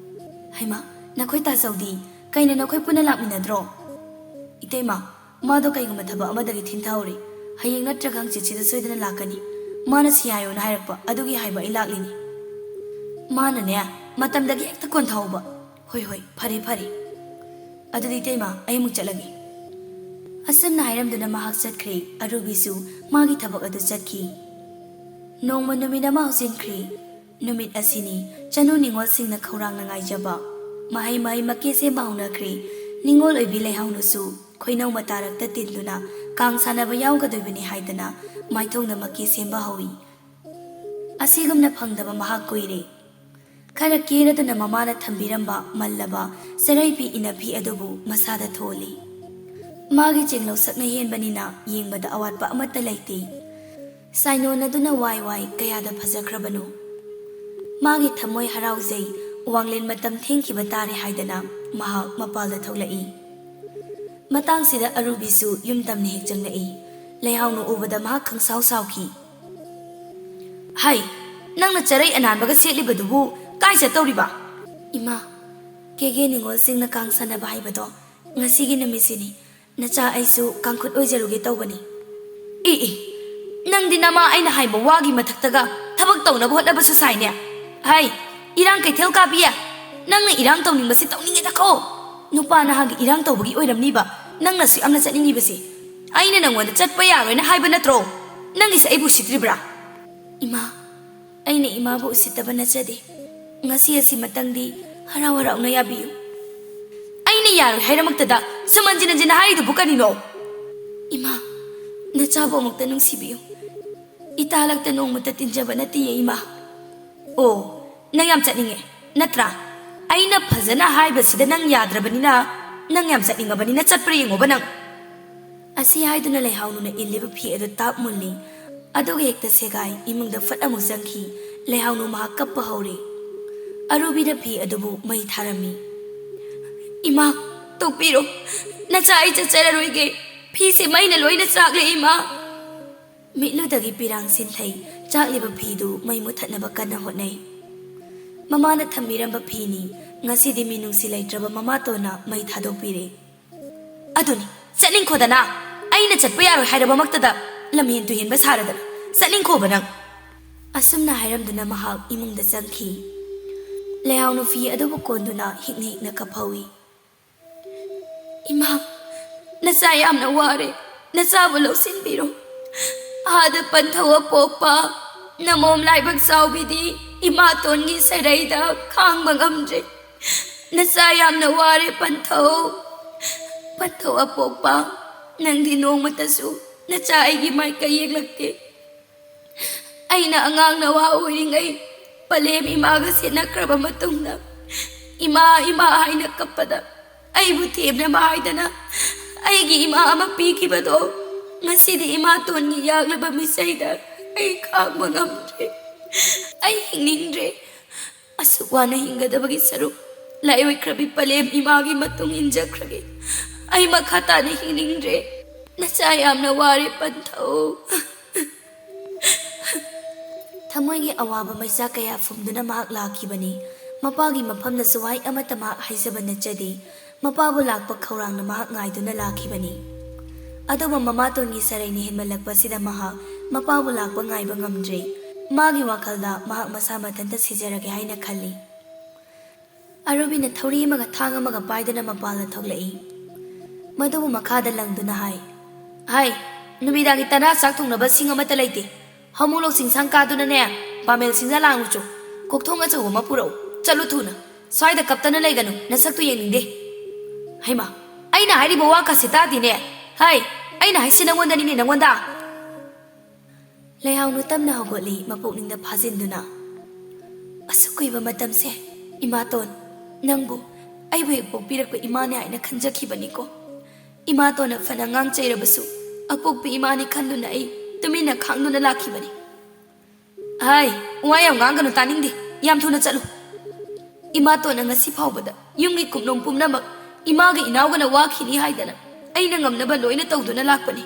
"ꯍꯩꯃꯥ, ꯅꯈꯣꯏ ꯇꯥꯆꯧꯗꯤ? ꯀꯩꯅꯣ, ꯅꯈꯣꯏ ꯄꯨꯟꯅ ꯂꯥꯛꯃꯤꯟꯅꯗ꯭ꯔꯣ?" "ꯏꯇꯩꯃ, ꯃꯥꯗꯣ ꯀꯩꯒꯨꯝꯕ ꯊꯕꯛ ꯑꯃꯗꯒꯤ ꯊꯤꯟꯊꯍꯧꯔꯦ꯫ ꯍꯌꯦꯡ ꯅꯠꯇ꯭ꯔꯒ ꯍꯪꯆꯤꯠꯁꯤꯗ ꯁꯣꯏꯗꯅ ꯂꯥꯛꯀꯅꯤ꯫ ꯃꯥꯅ ꯁꯤ ꯍꯥꯏꯌꯣꯅ ꯍꯥꯏꯔꯛꯄ, ꯑꯗꯨꯒꯤ ꯍꯥꯏꯕ ꯑꯩ ꯂꯥꯛꯂꯤꯅꯤ꯫" "ꯃꯥꯅꯅꯦ, ꯃꯇꯝꯗꯒꯤ ꯍꯦꯛꯇ ꯀꯣꯟꯊꯍꯧꯕ꯫" "ꯍꯣꯏ, ꯍꯣꯏ, ꯐꯔꯦ, ꯐꯔꯦ꯫ ꯑꯗꯨꯗꯤ ꯏꯇꯩꯃ, ꯑꯩ ꯑꯃꯨꯛ ꯆꯠꯂꯒꯦ꯫" ꯑꯁꯨꯝꯅ ꯍꯥꯏꯔꯝꯗꯨꯅ ꯃꯍꯥꯛ ꯆꯠꯈ꯭ꯔꯦ꯫ ꯑꯔꯨꯕꯤꯁꯨ ꯃꯥꯒꯤ ꯊꯕꯛ ꯑꯗꯨ ꯆꯠꯈꯤ꯫ ꯅꯣꯡꯃ ꯅꯨꯃꯤꯠ ꯑꯃ ꯍꯧꯖꯤꯟꯈ꯭ꯔꯦ꯫ ꯅꯨꯃꯤꯠ ꯑꯁꯤꯅꯤ ꯆꯅꯨ ꯅꯤꯉꯣꯜꯁꯤꯡꯅ ꯈꯧꯔꯥꯡꯅ ꯉꯥꯏꯖꯕ꯫ ꯃꯍꯩ ꯃꯍꯩ ꯃꯀꯦ ꯁꯦꯝꯕ ꯍꯧꯅꯈ꯭ꯔꯦ꯫ ꯅꯤꯉꯣꯜ ꯑꯣꯏꯕꯤ ꯂꯩꯍꯥꯎꯅꯁꯨ ꯈꯣꯏꯅꯧ ꯃꯇꯥꯔꯛꯇ ꯇꯤꯟꯗꯨꯅ ꯀꯥꯡ ꯁꯥꯟꯅꯕ ꯌꯥꯎꯒꯗꯣꯏꯕꯅꯤ ꯍꯥꯏꯗꯅ ꯃꯥꯏꯊꯣꯡꯗ ꯃꯀꯦ ꯁꯦꯝꯕ ꯍꯧꯏ꯫ ꯑꯁꯤꯒꯨꯝꯅ ꯐꯪꯗꯕ ꯃꯍꯥꯛ ꯀꯨꯏꯔꯦ꯫ ꯈꯔ ꯀꯦꯔꯗꯨꯅ ꯃꯃꯥꯅ ꯊꯝꯕꯤꯔꯝꯕ ꯃꯜꯂꯕ ꯆꯔꯩ ꯐꯤ ꯏꯅꯐꯤ ꯑꯗꯨꯕꯨ ꯃꯁꯥꯗ ꯊꯣꯜꯂꯤ꯫ ꯃꯥꯒꯤ ꯆꯦꯡꯂꯧ ꯁꯛꯅ ꯍꯦꯟꯕꯅꯤꯅ ꯌꯦꯡꯕꯗ ꯑꯋꯥꯠꯄ ꯑꯃꯠꯇ ꯂꯩꯇꯦ꯫ ꯁꯥꯏꯅꯣꯟ ꯑꯗꯨꯅ ꯋꯥꯏ ꯋꯥꯏ ꯀꯌꯥꯗ ꯐꯖꯈ꯭ꯔꯕꯅꯣ꯫ ꯃꯥꯒꯤ ꯊꯃꯣꯏ ꯍꯔꯥꯎꯖꯩ, ꯋꯥꯡꯂꯦꯟ ꯃꯇꯝ ꯊꯦꯡꯈꯤꯕ ꯇꯥꯔꯦ ꯍꯥꯏꯗꯅ ꯃꯍꯥꯛ ꯃꯄꯥꯜꯗ ꯊꯣꯛꯂꯛꯏ꯫ ꯃꯇꯥꯡꯁꯤꯗ ꯑꯔꯨꯕꯤꯁꯨ ꯌꯨꯝ ꯇꯝꯅ ꯍꯦꯛ ꯆꯪꯂꯛꯏ꯫ ꯂꯩꯍꯥꯎꯅ ꯎꯕꯗ ꯃꯍꯥꯛ ꯈꯪꯁꯥꯎ ꯁꯥꯎꯈꯤ꯫ "ꯍꯩ, ꯅꯪꯅ ꯆꯔꯩ ꯑꯅꯥꯟꯕꯒ ꯁꯦꯠꯂꯤꯕꯗꯨꯕꯨ ꯀꯥꯏ ꯆꯠꯇꯧꯔꯤꯕ?" "ꯏꯃꯥ, ꯀꯦꯒꯦ ꯅꯤꯉꯣꯜꯁꯤꯡꯅ ꯀꯥꯡ ꯁꯥꯟꯅꯕ ꯍꯥꯏꯕꯗꯣ ꯉꯁꯤꯒꯤ ꯅꯨꯃꯤꯠꯁꯤꯅꯤ꯫ ꯅꯆꯥ ꯑꯩꯁꯨ ꯀꯥꯡꯈꯨꯠ ꯑꯣꯏꯖꯔꯨꯒꯦ ꯇꯧꯕꯅꯤ꯫" "ꯏ ꯏ, ꯅꯪꯗꯤ ꯅꯃꯥ ꯑꯩꯅ ꯍꯥꯏꯕ ꯋꯥꯒꯤ ꯃꯊꯛꯇꯒ ꯊꯕꯛ ꯇꯧꯅꯕ ꯍꯣꯠꯅꯕꯁꯨ ꯁꯥꯏꯅꯦ꯫ ꯍꯩ, ꯏꯔꯥꯡ ꯀꯩꯊꯦꯜ ꯀꯥꯕꯤꯌꯦ, ꯅꯪꯅ ꯏꯔꯥꯡ ꯇꯧꯅꯤꯡꯕꯁꯤ ꯇꯧꯅꯤꯡꯉꯦꯗꯀꯣ꯫ ꯅꯨꯄꯥ ꯅꯍꯥꯒꯤ ꯏꯔꯥꯡ ꯇꯧꯕꯒꯤ ꯑꯣꯏꯔꯝꯅꯤꯕ ꯅꯪꯅꯁꯨ ꯌꯥꯝꯅ ꯆꯠꯅꯤꯡꯉꯤꯕꯁꯤ꯫ ꯑꯩꯅ ꯅꯪꯉꯣꯟꯗ ꯆꯠꯄ ꯌꯥꯔꯣꯏꯅ ꯍꯥꯏꯕ ꯅꯠꯇ꯭ꯔꯣ? ꯅꯪꯒꯤꯁꯦ ꯑꯩꯕꯨ ꯎꯁꯤꯠꯇ꯭ꯔꯤꯕ꯭ꯔꯥ?" "ꯏꯃꯥ, ꯑꯩꯅ ꯏꯃꯥꯕꯨ ꯎꯁꯤꯠꯇꯕ ꯅꯠꯆꯗꯦ꯫ ꯉꯁꯤ ꯑꯁꯤꯃꯇꯪꯗꯤ ꯍꯔꯥꯎ ꯍꯔꯥꯎꯅ ꯌꯥꯕꯤꯌꯨ꯫" "ꯑꯩꯅ ꯌꯥꯔꯣꯏ ꯍꯥꯏꯔꯃꯛꯇꯗ ꯁꯨꯃꯟ ꯖꯤꯅꯟ ꯖꯤꯅ ꯍꯥꯏꯔꯤꯗꯨꯕꯨ ꯀꯔꯤꯅꯣ?" "ꯏꯃꯥ, ꯅꯆꯥꯕꯨ ꯑꯃꯨꯛꯇ ꯅꯨꯡꯁꯤꯕꯤꯌꯨ꯫ ꯏꯇꯥꯂꯛꯇ ꯅꯣꯡꯃꯇ ꯇꯤꯟꯖꯕ ꯅꯠꯇꯦꯌꯦ, ꯏꯃꯥ꯫" "ꯑꯣ, ꯅꯪ ꯌꯥꯝ ꯆꯠꯅꯤꯡꯉꯦ ꯅꯠꯇ꯭ꯔꯥ? ꯑꯩꯅ ꯐꯖꯅ ꯍꯥꯏꯕꯁꯤꯗ ꯅꯪ ꯌꯥꯗ꯭ꯔꯕꯅꯤꯅ ꯅꯪ ꯌꯥꯝ ꯆꯠꯅꯤꯡꯉꯕꯅꯤꯅ ꯆꯠꯄ꯭ꯔꯥ ꯌꯦꯡꯉꯣꯕ ꯅꯪ꯫" ꯑꯁꯤ ꯍꯥꯏꯗꯨꯅ ꯂꯩꯍꯥꯎꯅꯨꯅ ꯏꯜꯂꯤꯕ ꯐꯤ ꯑꯗꯨ ꯇꯥꯞ ꯃꯨꯜꯂꯤ꯫ ꯑꯗꯨꯒ ꯍꯦꯛꯇ ꯁꯦꯒꯥꯏ ꯏꯃꯨꯡꯗ ꯐꯠ ꯑꯃꯨꯛ ꯆꯪꯈꯤ꯫ ꯂꯩꯍꯥꯎꯅꯨ ꯃꯍꯥꯛ ꯀꯞꯄ ꯍꯧꯔꯦ꯫ ꯑꯔꯨꯕꯤꯅ ꯐꯤ ꯑꯗꯨꯕꯨ ꯃꯩ ꯊꯥꯔꯝꯃꯤ꯫ "ꯏꯃꯥ, ꯇꯣꯛꯄꯤꯔꯣ꯫ ꯅꯆꯥ ꯑꯩ ꯆꯠꯆꯔꯔꯣꯏꯒꯦ꯫ ꯐꯤꯁꯦ ꯃꯩꯅ ꯂꯣꯏꯅ ꯆꯥꯛꯂꯦ, ꯏꯃꯥ꯫" ꯃꯤꯠꯂꯨꯗꯒꯤ ꯄꯤꯔꯥꯡ ꯁꯤꯟꯊꯩ꯫ ꯆꯥꯛꯂꯤꯕ ꯐꯤꯗꯨ ꯃꯩ ꯃꯨꯊꯠꯅꯕ ꯀꯟꯅ ꯍꯣꯠꯅꯩ꯫ ꯃꯃꯥꯅ ꯊꯝꯕꯤꯔꯝꯕ ꯐꯤꯅꯤ꯫ ꯉꯁꯤꯗꯤ ꯃꯤꯅꯨꯡꯁꯤ ꯂꯩꯇ꯭ꯔꯕ ꯃꯃꯥꯇꯣꯟꯅ ꯃꯩ ꯊꯥꯗꯣꯛꯄꯤꯔꯦ꯫ "ꯑꯗꯨꯅꯤ, ꯆꯠꯅꯤꯡꯈꯣꯗꯅ꯫ ꯑꯩꯅ ꯆꯠꯄ ꯌꯥꯔꯣꯏ ꯍꯥꯏꯔꯕꯃꯛꯇꯗ ꯂꯝꯍꯦꯟ ꯇꯨꯍꯦꯟꯕ ꯁꯥꯔꯗꯅ ꯆꯠꯅꯤꯡꯈꯣꯕ ꯅꯪ꯫" ꯑꯁꯨꯝꯅ ꯍꯥꯏꯔꯝꯗꯨꯅ ꯃꯍꯥꯛ ꯏꯃꯨꯡꯗ ꯆꯪꯈꯤ꯫ ꯂꯩꯍꯥꯎꯅ ꯐꯤ ꯑꯗꯨꯕꯨ ꯀꯣꯟꯗꯨꯅ ꯍꯤꯛꯅ ꯍꯤꯛꯅ ꯀꯞꯍꯧꯏ꯫ "ꯏꯃꯥ, ꯅꯆꯥ ꯌꯥꯝꯅ ꯋꯥꯔꯦ꯫ ꯅꯆꯥꯕꯨ ꯂꯧꯁꯤꯟꯕꯤꯔꯣ꯫ ꯑꯥꯗ ꯄꯟꯊꯧ ꯑꯄꯣꯛꯄ ꯅꯃꯣꯝ ꯂꯥꯏꯕꯛ ꯆꯥꯎꯕꯤꯗꯤ ꯏꯃꯥꯇꯣꯟꯒꯤ ꯁꯔꯩꯗ ꯈꯥꯡꯕ ꯉꯝꯗ꯭ꯔꯦ꯫ ꯅꯆꯥ ꯌꯥꯝꯅ ꯋꯥꯔꯦ ꯄꯟꯊꯧ꯫ ꯄꯟꯊꯧ ꯑꯄꯣꯛꯄ, ꯅꯪꯗꯤ ꯅꯣꯡꯃꯇꯁꯨ ꯅꯆꯥ ꯑꯩꯒꯤ ꯃꯥꯏꯀꯩ ꯌꯦꯡꯂꯛꯇꯦ꯫ ꯑꯩꯅ ꯑꯉꯥꯡ ꯅꯋꯥ ꯑꯣꯏꯔꯤꯉꯩ ꯄꯂꯦꯝ ꯏꯃꯥꯒ ꯁꯦꯟꯅꯈ꯭ꯔꯕ ꯃꯇꯨꯡꯗ, "ꯏꯃꯥ, ꯏꯃꯥ" ꯍꯥꯏꯅ ꯀꯞꯄꯗ, ꯑꯩꯕꯨ ꯊꯦꯝꯅꯕ ꯍꯥꯏꯗꯅ ꯑꯩꯒꯤ ꯏꯃꯥ ꯑꯃ ꯄꯤꯈꯤꯕꯗꯣ, ꯉꯁꯤꯗꯤ ꯏꯃꯥꯇꯣꯟꯒꯤ ꯌꯥꯛꯂꯕ ꯃꯤꯁꯩꯗ ꯑꯩ ꯈꯥꯡꯕ ꯉꯝꯗ꯭ꯔꯦ꯫ ꯑꯩ ꯍꯤꯡꯅꯤꯡꯗ꯭ꯔꯦ꯫ ꯑꯁꯨꯛ ꯋꯥꯅ ꯍꯤꯡꯒꯗꯕꯒꯤ ꯁꯔꯨꯛ, ꯂꯥꯏꯑꯣꯏꯈ꯭ꯔꯕꯤ ꯄꯂꯦꯝ ꯏꯃꯥꯒꯤ ꯃꯇꯨꯡ ꯏꯟꯖꯈ꯭ꯔꯒꯦ꯫ ꯑꯩ ꯃꯈꯥ ꯇꯥꯅ ꯍꯤꯡꯅꯤꯡꯗ꯭ꯔꯦ꯫ ꯅꯆꯥ ꯌꯥꯝꯅ ꯋꯥꯔꯦ, ꯄꯟꯊꯧ꯫ ꯊꯃꯣꯏꯒꯤ ꯑꯋꯥꯕ ꯃꯩꯆꯥꯛ ꯀꯌꯥ ꯐꯨꯝꯗꯨꯅ ꯃꯍꯥꯛ ꯂꯥꯛꯈꯤꯕꯅꯤ꯫ ꯃꯄꯥꯒꯤ ꯃꯐꯝꯗꯁꯨ ꯋꯥꯍꯩ ꯑꯃꯠꯇ ꯃꯍꯥꯛ ꯍꯥꯏꯖꯕ ꯅꯠꯆꯗꯦ꯫ ꯃꯄꯥꯕꯨ ꯂꯥꯛꯄ ꯈꯧꯔꯥꯡꯅ ꯃꯍꯥꯛ ꯉꯥꯏꯗꯨꯅ ꯂꯥꯛꯈꯤꯕꯅꯤ꯫ ꯑꯗꯨꯕꯨ ꯃꯃꯥꯇꯣꯟꯒꯤ ꯁꯔꯩꯅ ꯍꯦꯟꯃꯜꯂꯛꯄꯁꯤꯗ ꯃꯍꯥꯛ ꯃꯄꯥꯕꯨ ꯂꯥꯛꯄ ꯉꯥꯏꯕ ꯉꯝꯗ꯭ꯔꯦ꯫ ꯃꯥꯒꯤ ꯋꯥꯈꯜꯗ ꯃꯍꯥꯛ ꯃꯁꯥ ꯃꯊꯟꯇ ꯁꯤꯖꯔꯒꯦ ꯍꯥꯏꯅ ꯈꯜꯂꯤ꯫ ꯑꯔꯨꯕꯤꯅ ꯊꯧꯔꯤ ꯑꯃꯒ ꯊꯥꯡ ꯑꯃꯒ ꯄꯥꯏꯗꯨꯅ ꯃꯄꯥꯟꯗ ꯊꯣꯛꯂꯛꯏ꯫ ꯃꯗꯨꯕꯨ ꯃꯈꯥꯗ ꯂꯪꯗꯨꯅ ꯍꯥꯏ, "ꯍꯥꯏ, ꯅꯨꯃꯤꯗꯥꯡꯒꯤ ꯇꯔꯥ ꯆꯥꯛ ꯊꯣꯡꯅꯕ ꯁꯤꯡ ꯑꯃꯠꯇ ꯂꯩꯇꯦ꯫ ꯍꯥꯃꯨꯂꯣꯛ ꯆꯤꯡꯁꯥꯡ ꯀꯥꯗꯨꯅꯅꯦ, ꯄꯥꯃꯦꯜ ꯁꯤꯡꯖꯥ ꯂꯥꯡꯉꯨꯆꯣ꯫ ꯀꯣꯛꯊꯣꯡ ꯑꯆꯧꯕ ꯑꯃ ꯄꯨꯔꯛꯎ꯫ ꯆꯠꯂꯨ ꯊꯨꯅ꯫ ꯁ꯭ꯋꯥꯏꯗ ꯀꯞꯇꯅ ꯂꯩꯒꯅꯨ, ꯅꯁꯛꯇꯨ ꯌꯦꯡꯅꯤꯡꯗꯦ꯫" "ꯍꯩꯃꯥ, ꯑꯩꯅ ꯍꯥꯏꯔꯤꯕ ꯋꯥ ꯀꯥꯁꯤ ꯇꯥꯗꯦꯅꯦ꯫ ꯍꯥꯏ, ꯑꯩꯅ ꯍꯥꯏꯁꯤ ꯅꯪꯉꯣꯟꯗꯅꯤꯅꯦ, ꯅꯪꯉꯣꯟꯗ!" ꯂꯩꯍꯥꯎꯅꯨ ꯇꯞꯅ ꯍꯧꯒꯠꯂꯤ, ꯃꯄꯨꯛꯅꯤꯡꯗ ꯐꯥꯖꯤꯟꯗꯨꯅ꯫ "ꯑꯁꯨꯛ ꯀꯨꯏꯕ ꯃꯇꯝꯁꯦ, ꯏꯃꯥꯇꯣꯟ, ꯅꯪꯕꯨ ꯑꯩꯕꯨ ꯍꯦꯛ ꯄꯣꯛꯄꯤꯔꯛꯄ ꯏꯃꯥꯅꯦ ꯍꯥꯏꯅ ꯈꯟꯖꯈꯤꯕꯅꯤꯀꯣ꯫ ꯏꯃꯥꯇꯣꯟꯅ ꯐꯅ ꯉꯥꯡ ꯆꯩꯔꯕꯁꯨ, ꯑꯄꯣꯛꯄ ꯏꯃꯥꯅꯤ ꯈꯟꯗꯨꯅ ꯑꯩ ꯇꯨꯃꯤꯟꯅ ꯈꯥꯡꯗꯨꯅ ꯂꯥꯛꯈꯤꯕꯅꯤ꯫" "ꯍꯥꯏ, ꯋꯥ ꯌꯥꯝ ꯉꯥꯡꯒꯅꯨ, ꯇꯥꯅꯤꯡꯗꯦ꯫ ꯌꯥꯝ ꯊꯨꯅ ꯆꯠꯂꯨ꯫" "ꯏꯃꯥꯇꯣꯟꯅ ꯉꯁꯤ ꯐꯥꯎꯕꯗ ꯌꯨꯝꯒꯤ ꯀꯨꯞꯅꯣꯝ ꯄꯨꯝꯅꯃꯛ ꯏꯃꯥꯒ ꯏꯅꯥꯎꯒꯅ ꯋꯥꯈꯤꯅꯤ ꯍꯥꯏꯗꯅ ꯑꯩꯅ ꯉꯝꯅꯕ ꯂꯣꯏꯅ ꯇꯧꯗꯨꯅ ꯂꯥꯛꯄꯅꯤ꯫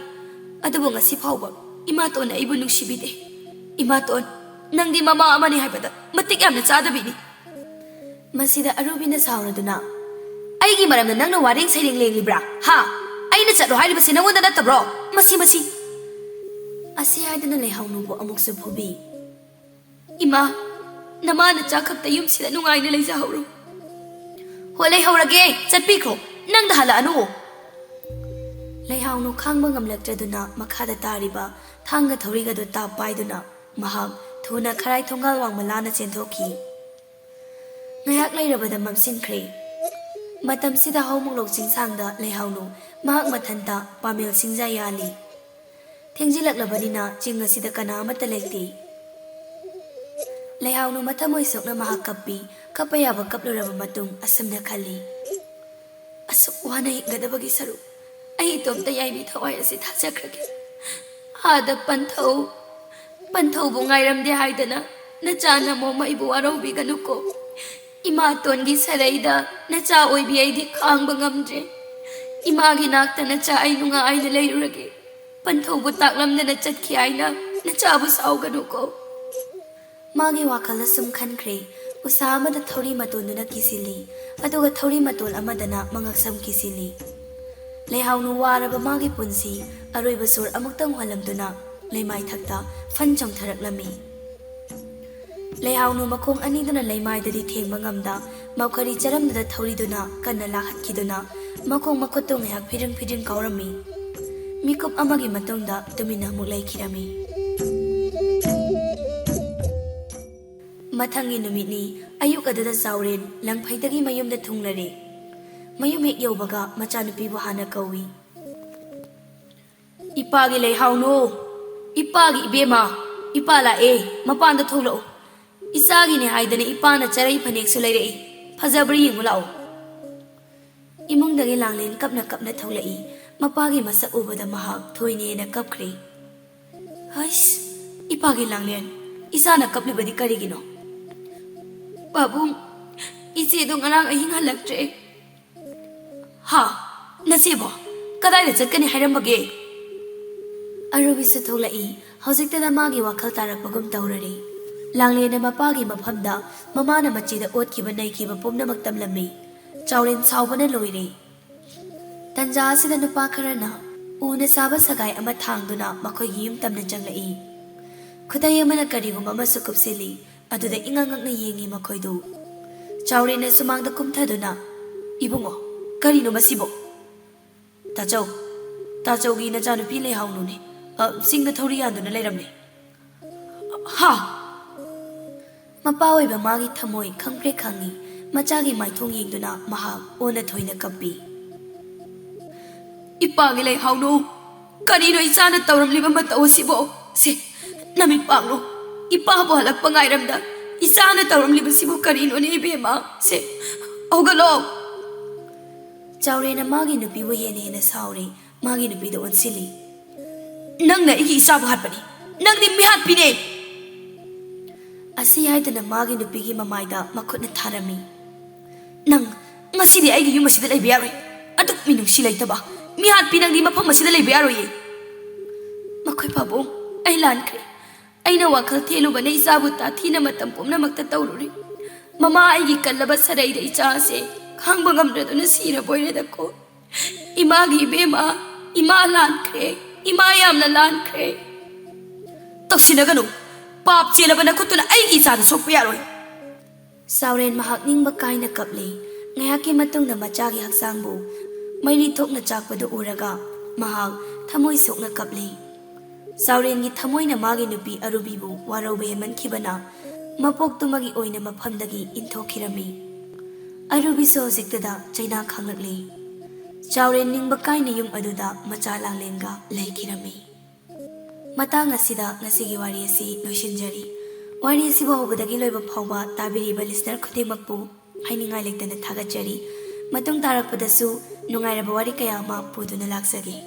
ꯑꯗꯨꯕꯨ ꯉꯁꯤ ꯐꯥꯎꯕ ꯏꯃꯥꯇꯣꯟꯅ ꯑꯩꯕꯨ ꯅꯨꯡꯁꯤꯕꯤꯗꯦ꯫ ꯏꯃꯥꯇꯣꯟ, ꯅꯪꯗꯤ ꯃꯃꯥ ꯑꯃꯅꯤ ꯍꯥꯏꯕꯗ ꯃꯇꯤꯛ ꯌꯥꯝꯅ ꯆꯥꯗꯕꯤꯅꯤ꯫" ꯃꯁꯤꯗ ꯑꯔꯨꯕꯤꯅ ꯁꯥꯎꯔꯗꯨꯅ, "ꯑꯩꯒꯤ ꯃꯔꯝꯗ ꯅꯪꯅ ꯋꯥꯔꯦꯡ ꯁꯩꯔꯦꯡ ꯂꯦꯡꯂꯤꯕ꯭ꯔꯥ? ꯍꯥ? ꯑꯩꯅ ꯆꯠꯂꯣ ꯍꯥꯏꯔꯤꯕꯁꯤ ꯅꯪꯉꯣꯟꯗ ꯅꯠꯇꯕ꯭ꯔꯣ? ꯃꯁꯤ, ꯃꯁꯤ!" ꯑꯁꯤ ꯍꯥꯏꯗꯨꯅ ꯂꯩꯍꯥꯎꯅꯨꯕꯨ ꯑꯃꯨꯛꯁꯨ ꯐꯨꯕꯤ꯫ "ꯏꯃꯥ, ꯅꯃꯥ ꯅꯆꯥ ꯈꯛꯇ ꯌꯨꯝꯁꯤꯗ ꯅꯨꯡꯉꯥꯏꯅ ꯂꯩꯖꯍꯧꯔꯣ꯫" "ꯍꯣ, ꯂꯩꯍꯧꯔꯒꯦ, ꯆꯠꯄꯤꯈ꯭ꯔꯣ, ꯅꯪꯗ ꯍꯜꯂꯛꯑꯅꯨ꯫" ꯂꯩꯍꯥꯎꯅꯨ ꯈꯥꯡꯕ ꯉꯝꯂꯛꯇ꯭ꯔꯗꯨꯅ ꯃꯈꯥꯗ ꯇꯥꯔꯤꯕ ꯊꯥꯡꯒ ꯊꯧꯔꯤꯒꯗꯨ ꯇꯥꯞ ꯄꯥꯏꯗꯨꯅ ꯃꯍꯥꯛ ꯊꯨꯅ ꯈꯔꯥꯏ ꯊꯣꯡꯒꯥꯜ ꯋꯥꯡꯃ ꯂꯥꯟꯅ ꯆꯦꯟꯊꯣꯛꯈꯤ꯫ ꯉꯥꯏꯍꯥꯛ ꯂꯩꯔꯕꯗ ꯃꯝꯁꯤꯟꯈ꯭ꯔꯦ꯫ ꯃꯇꯝꯁꯤꯗ ꯍꯧꯃꯨꯛꯂꯣꯛ ꯆꯤꯡꯁꯥꯡꯗ ꯂꯩꯍꯥꯎꯅꯨ ꯃꯍꯥꯛ ꯃꯊꯟꯇ ꯄꯥꯃꯦꯜ ꯁꯤꯡꯖꯥ ꯌꯥꯜꯂꯤ꯫ ꯊꯦꯡꯖꯤꯜꯂꯛꯂꯕꯅꯤꯅ ꯆꯤꯡ ꯑꯁꯤꯗ ꯀꯅꯥ ꯑꯃꯠꯇ ꯂꯩꯇꯦ꯫ ꯂꯩꯍꯥꯎꯅꯨ ꯃꯊꯃꯣꯏ ꯁꯣꯛꯅ ꯃꯍꯥꯛ ꯀꯞꯄꯤ꯫ ꯀꯞꯄ ꯌꯥꯕ ꯀꯞꯂꯨꯔꯕ ꯃꯇꯨꯡ ꯑꯁꯨꯝꯅ ꯈꯜꯂꯤ, "ꯑꯁꯨꯛ ꯋꯥꯅ ꯍꯤꯡꯒꯗꯕꯒꯤ ꯁꯔꯨꯛ ꯑꯩ ꯏꯇꯣꯝꯇ ꯌꯥꯏꯕꯤ ꯊꯋꯥꯏ ꯑꯁꯤ ꯊꯥꯖꯈ꯭ꯔꯒꯦ꯫ ꯑꯥꯗ ꯄꯟꯊꯧ, ꯄꯟꯊꯧꯕꯨ ꯉꯥꯏꯔꯝꯗꯦ ꯍꯥꯏꯗꯅ ꯅꯆꯥ ꯅꯃꯣꯝ ꯑꯩꯕꯨ ꯋꯥꯔꯧꯕꯤꯒꯅꯨꯀꯣ꯫ ꯏꯃꯥꯇꯣꯟꯒꯤ ꯁꯔꯩꯗ ꯅꯆꯥ ꯑꯣꯏꯕꯤ ꯑꯩꯗꯤ ꯈꯥꯡꯕ ꯉꯝꯗ꯭ꯔꯦ꯫ ꯏꯃꯥꯒꯤ ꯅꯥꯛꯇ ꯅꯆꯥ ꯑꯩ ꯅꯨꯡꯉꯥꯏꯅ ꯂꯩꯔꯨꯔꯒꯦ꯫ ꯄꯟꯊꯧꯕꯨ ꯇꯥꯛꯂꯝꯗꯅ ꯆꯠꯈꯤ ꯍꯥꯏꯅ ꯅꯆꯥꯕꯨ ꯁꯥꯎꯒꯅꯨꯀꯣ꯫" ꯃꯥꯒꯤ ꯋꯥꯈꯜꯗ ꯁꯨꯝ ꯈꯟꯈ꯭ꯔꯦ꯫ ꯎꯁꯥ ꯑꯃꯗ ꯊꯧꯔꯤ ꯃꯇꯣꯟꯗꯨꯅ ꯀꯤꯁꯤꯜꯂꯤ, ꯑꯗꯨꯒ ꯊꯧꯔꯤ ꯃꯇꯣꯟ ꯑꯃꯗꯅ ꯃꯉꯛꯁꯝ ꯀꯤꯁꯤꯜꯂꯤ꯫ ꯂꯩꯍꯥꯎꯅꯨ ꯋꯥꯔꯕ ꯃꯥꯒꯤ ꯄꯨꯟꯁꯤ ꯑꯔꯣꯏꯕ ꯁꯣꯔ ꯑꯃꯨꯛꯇꯪ ꯍꯣꯜꯂꯝꯗꯨꯅ ꯂꯩꯃꯥꯏ ꯊꯛꯇ ꯐꯟ ꯆꯣꯡꯊꯔꯛꯂꯝꯃꯤ꯫ ꯂꯩꯍꯥꯎꯅꯨ ꯃꯈꯣꯡ ꯑꯅꯤꯗꯨꯅ ꯂꯩꯃꯥꯏꯗꯗꯤ ꯊꯦꯡꯕ ꯉꯝꯗ, ꯃꯧꯈꯔꯤ ꯆꯔꯝꯗꯨꯗ ꯊꯧꯔꯤꯗꯨꯅ ꯀꯟꯅ ꯂꯥꯛꯍꯠꯈꯤꯗꯨꯅ ꯃꯈꯣꯡ ꯃꯈꯨꯠꯇꯨ ꯉꯥꯏꯍꯥꯛ ꯐꯤꯗ꯭ꯔꯤꯡ ꯐꯤꯗ꯭ꯔꯤꯡ ꯀꯥꯎꯔꯝꯃꯤ꯫ ꯃꯤꯀꯨꯞ ꯑꯃꯒꯤ ꯃꯇꯨꯡꯗ ꯇꯨꯃꯤꯟꯅ ꯑꯃꯨꯛ ꯂꯩꯈꯤꯔꯝꯃꯤ꯫ ꯃꯊꯪꯒꯤ ꯅꯨꯃꯤꯠꯅꯤ꯫ ꯑꯌꯨꯛ ꯑꯗꯨꯗ ꯆꯥꯎꯔꯦꯟ ꯂꯪꯐꯩꯗꯒꯤ ꯃꯌꯨꯝꯗ ꯊꯨꯡꯂꯔꯦ꯫ ꯃꯌꯨꯝ ꯍꯦꯛ ꯌꯧꯕꯒ ꯃꯆꯥꯅꯨꯄꯤꯕꯨ ꯍꯥꯟꯅ ꯀꯧꯏ꯫ "ꯏꯄꯥꯒꯤ ꯂꯩꯍꯥꯎꯅꯨ, ꯏꯄꯥꯒꯤ ꯏꯕꯦꯝꯃ, ꯏꯄꯥ ꯂꯥꯛꯑꯦ, ꯃꯄꯥꯟꯗ ꯊꯣꯛꯂꯛꯎ꯫ ꯏꯆꯥꯒꯤꯅꯦ ꯍꯥꯏꯗꯅ ꯏꯄꯥꯅ ꯆꯔꯩ ꯐꯅꯦꯛꯁꯨ ꯂꯩꯔꯛꯏ, ꯐꯖꯕ꯭ꯔꯥ ꯌꯦꯡꯉꯨ ꯂꯥꯛꯑꯣ꯫" ꯏꯃꯨꯡꯗꯒꯤ ꯂꯥꯡꯂꯦꯟ ꯀꯞꯅ ꯀꯞꯅ ꯊꯣꯛꯂꯛꯏ꯫ ꯃꯄꯥꯒꯤ ꯃꯁꯛ ꯎꯕꯗ ꯃꯍꯥꯛ ꯊꯣꯏꯅꯦꯅ ꯀꯞꯈ꯭ꯔꯦ꯫ "ꯍꯩꯁ, ꯏꯄꯥꯒꯤ ꯂꯥꯡꯂꯦꯟ, ꯏꯆꯥꯅ ꯀꯞꯂꯤꯕꯗꯤ ꯀꯔꯤꯒꯤꯅꯣ?" "ꯄꯥꯕꯨꯡ, ꯏꯆꯦꯗꯣ ꯉꯔꯥꯡ ꯑꯍꯤꯡ ꯍꯜꯂꯛꯇ꯭ꯔꯦ꯫" "ꯍꯥ? ꯅꯆꯦꯕꯣ? ꯀꯗꯥꯏꯗ ꯆꯠꯀꯅꯤ ꯍꯥꯏꯔꯝꯕꯒꯦ?" ꯑꯔꯨꯕꯤꯁꯨ ꯊꯣꯛꯂꯛꯏ꯫ ꯍꯧꯖꯤꯛꯇꯗ ꯃꯥꯒꯤ ꯋꯥꯈꯜ ꯇꯥꯔꯛꯄꯒꯨꯝ ꯇꯧꯔꯔꯦ꯫ ꯂꯥꯡꯂꯦꯟꯅ ꯃꯄꯥꯒꯤ ꯃꯐꯝꯗ ꯃꯃꯥꯅ ꯃꯆꯦꯗ ꯑꯣꯠꯈꯤꯕ ꯅꯩꯈꯤꯕ ꯄꯨꯝꯅꯃꯛ ꯇꯝꯂꯝꯃꯤ꯫ ꯆꯥꯎꯔꯦꯟ ꯁꯥꯎꯕꯅ ꯂꯣꯏꯔꯦ꯫ ꯇꯟꯖꯥ ꯑꯁꯤꯗ ꯅꯨꯄꯥ ꯈꯔꯅ ꯎꯅ ꯁꯥꯕ ꯁꯒꯥꯏ ꯑꯃ ꯊꯥꯡꯗꯨꯅ ꯃꯈꯣꯏꯒꯤ ꯌꯨꯝ ꯇꯝꯅ ꯆꯪꯂꯛꯏ꯫ ꯈꯨꯗꯩ ꯑꯃꯅ ꯀꯔꯤꯒꯨꯝꯕ ꯑꯃꯁꯨ ꯀꯨꯞꯁꯤꯜꯂꯤ꯫ ꯑꯗꯨꯗ ꯏꯉꯛ ꯉꯛꯅ ꯌꯦꯡꯉꯤ ꯃꯈꯣꯏꯗꯨ꯫ ꯆꯥꯎꯔꯦꯟꯅ ꯁꯨꯃꯥꯡꯗ ꯀꯨꯝꯊꯗꯨꯅ, "ꯏꯕꯨꯡꯉꯣ, ꯀꯔꯤꯅꯣ ꯃꯁꯤꯕꯣ?" "ꯇꯥꯆꯧ, ꯇꯥꯆꯧꯒꯤ ꯅꯆꯥꯅꯨꯄꯤ ꯂꯩꯍꯥꯎꯅꯨꯅꯦ꯫ ꯑ, ꯆꯤꯡꯗ ꯊꯧꯔꯤ ꯌꯥꯟꯗꯨꯅ ꯂꯩꯔꯝꯃꯦ꯫" "ꯍꯥ?" ꯃꯄꯥ ꯑꯣꯏꯕ ꯃꯥꯒꯤ ꯊꯃꯣꯏ ꯈꯪꯄ꯭ꯔꯦꯛ ꯈꯪꯉꯤ꯫ ꯃꯆꯥꯒꯤ ꯃꯥꯏꯊꯣꯡ ꯌꯦꯡꯗꯨꯅ ꯃꯍꯥꯛ ꯑꯣꯟꯅ ꯊꯣꯏꯅ ꯀꯞꯄꯤ꯫ "ꯏꯄꯥꯒꯤ ꯂꯩꯍꯥꯎꯅꯨ, ꯀꯔꯤꯅꯣ ꯏꯆꯥꯅ ꯇꯧꯔꯝꯂꯤꯕ ꯃꯇꯧ ꯑꯁꯤꯕꯣ? ꯁꯤ, ꯅꯃꯤꯠ ꯄꯥꯡꯂꯣ꯫ ꯏꯄꯥꯕꯨ ꯍꯜꯂꯛꯄ ꯉꯥꯏꯔꯝꯗ ꯏꯆꯥꯅ ꯇꯧꯔꯝꯂꯤꯕꯁꯤꯕꯨ ꯀꯔꯤꯅꯣꯅꯦ ꯏꯕꯦꯝꯃ? ꯁꯦ, ꯍꯧꯒꯠꯂꯣ꯫ ꯆꯥꯎꯔꯦꯟꯅ ꯃꯥꯒꯤ ꯅꯨꯄꯤꯕꯨ ꯍꯦꯟꯅ ꯍꯦꯟꯅ ꯁꯥꯎꯔꯦ꯫ ꯃꯥꯒꯤ ꯅꯨꯄꯤꯗ ꯑꯣꯟꯁꯤꯜꯂꯤ꯫ "ꯅꯪꯅ ꯑꯩꯒꯤ ꯏꯆꯥꯕꯨ ꯍꯥꯠꯄꯅꯤ꯫ ꯅꯪꯗꯤ ꯃꯤꯍꯥꯠꯄꯤꯅꯦ!" ꯑꯁꯤ ꯍꯥꯏꯗꯨꯅ ꯃꯥꯒꯤ ꯅꯨꯄꯤꯒꯤ ꯃꯃꯥꯏꯗ ꯃꯈꯨꯠꯅ ꯊꯥꯔꯝꯃꯤ꯫ "ꯅꯪ ꯉꯁꯤꯗꯤ ꯑꯩꯒꯤ ꯌꯨꯝ ꯑꯁꯤꯗ ꯂꯩꯕ ꯌꯥꯔꯣꯏ꯫ ꯑꯗꯨꯛ ꯃꯤꯅꯨꯡꯁꯤ ꯂꯩꯇꯕ ꯃꯤꯍꯥꯠꯄꯤ ꯅꯪꯗꯤ ꯃꯐꯝ ꯑꯁꯤꯗ ꯂꯩꯕ ꯌꯥꯔꯣꯏꯌꯦ!" "ꯃꯈꯣꯏ ꯄꯥꯕꯨꯡ, ꯑꯩ ꯂꯥꯟꯈ꯭ꯔꯦ꯫ ꯑꯩꯅ ꯋꯥꯈꯜ ꯊꯦꯜꯂꯨꯕꯅ ꯏꯆꯥꯕꯨ ꯇꯥꯊꯤꯅ ꯃꯇꯝ ꯄꯨꯝꯅꯃꯛꯇ ꯇꯧꯔꯨꯔꯦ꯫ ꯃꯃꯥ ꯑꯩꯒꯤ ꯀꯜꯂꯕ ꯁꯔꯩꯗ ꯏꯆꯥꯁꯦ ꯈꯥꯡꯕ ꯉꯝꯗ꯭ꯔꯗꯨꯅ ꯁꯤꯔꯕꯣꯏꯔꯦꯗꯀꯣ꯫ ꯏꯃꯥꯒꯤ ꯏꯕꯦꯝꯃ, ꯏꯃꯥ ꯂꯥꯟꯈ꯭ꯔꯦ, ꯏꯃꯥ ꯌꯥꯝꯅ ꯂꯥꯟꯈ꯭ꯔꯦ꯫" "ꯇꯧꯁꯤꯟꯅꯒꯅꯨ꯫ ꯄꯥꯞ ꯆꯦꯜꯂꯕ ꯅꯈꯨꯠꯇꯨꯅ ꯑꯩꯒꯤ ꯏꯆꯥꯗ ꯁꯣꯛꯄ ꯌꯥꯔꯣꯏ꯫" ꯆꯥꯎꯔꯦꯟ ꯃꯍꯥꯛ ꯅꯤꯡꯕ ꯀꯥꯏꯅ ꯀꯞꯂꯤ꯫ ꯉꯥꯏꯍꯥꯛꯀꯤ ꯃꯇꯨꯡꯗ ꯃꯆꯥꯒꯤ ꯍꯛꯆꯥꯡꯕꯨ ꯃꯩꯔꯤ ꯊꯣꯛꯅ ꯆꯥꯛꯄꯗꯨ ꯎꯔꯒ ꯃꯍꯥꯛ ꯊꯃꯣꯏ ꯁꯣꯛꯅ ꯀꯞꯂꯤ꯫ ꯆꯥꯎꯔꯦꯟꯒꯤ ꯊꯃꯣꯏꯅ ꯃꯥꯒꯤ ꯅꯨꯄꯤ ꯑꯔꯨꯕꯤꯕꯨ ꯋꯥꯔꯧꯕ ꯍꯦꯟꯃꯟꯈꯤꯕꯅ ꯃꯄꯣꯛꯇꯨꯃꯒꯤ ꯑꯣꯏꯅ ꯃꯐꯝꯗꯒꯤ ꯏꯟꯊꯣꯛꯈꯤꯔꯝꯃꯤ꯫ ꯑꯔꯨꯕꯤꯁꯨ ꯍꯧꯖꯤꯛꯇꯗ ꯆꯩꯅꯥ ꯈꯥꯡꯂꯛꯂꯤ꯫ ꯆꯥꯎꯔꯦꯟ ꯅꯤꯡꯕ ꯀꯥꯏꯅ ꯌꯨꯝ ꯑꯗꯨꯗ ꯃꯆꯥ ꯂꯥꯡꯂꯦꯟꯒ ꯂꯩꯈꯤꯔꯝꯃꯤ꯫ ꯃꯇꯥꯡ ꯑꯁꯤꯗ ꯉꯁꯤꯒꯤ ꯋꯥꯔꯤ ꯑꯁꯤ ꯂꯣꯏꯁꯤꯟꯖꯔꯤ꯫ ꯋꯥꯔꯤ ꯑꯁꯤꯕꯨ ꯍꯧꯕꯗꯒꯤ ꯂꯣꯏꯕ ꯐꯥꯎꯕ ꯇꯥꯕꯤꯔꯤꯕ listener ꯈꯨꯗꯤꯡꯃꯛꯄꯨ ꯍꯥꯏꯅꯤꯡꯉꯥꯏ ꯂꯩꯇꯅ ꯊꯥꯒꯠꯆꯔꯤ꯫ ꯃꯇꯨꯡ ꯇꯥꯔꯛꯄꯗꯁꯨ ꯅꯨꯡꯉꯥꯏꯔꯕ ꯋꯥꯔꯤ ꯀꯌꯥ ꯑꯃ ꯄꯨꯗꯨꯅ ꯂꯥꯛꯆꯒꯦ꯫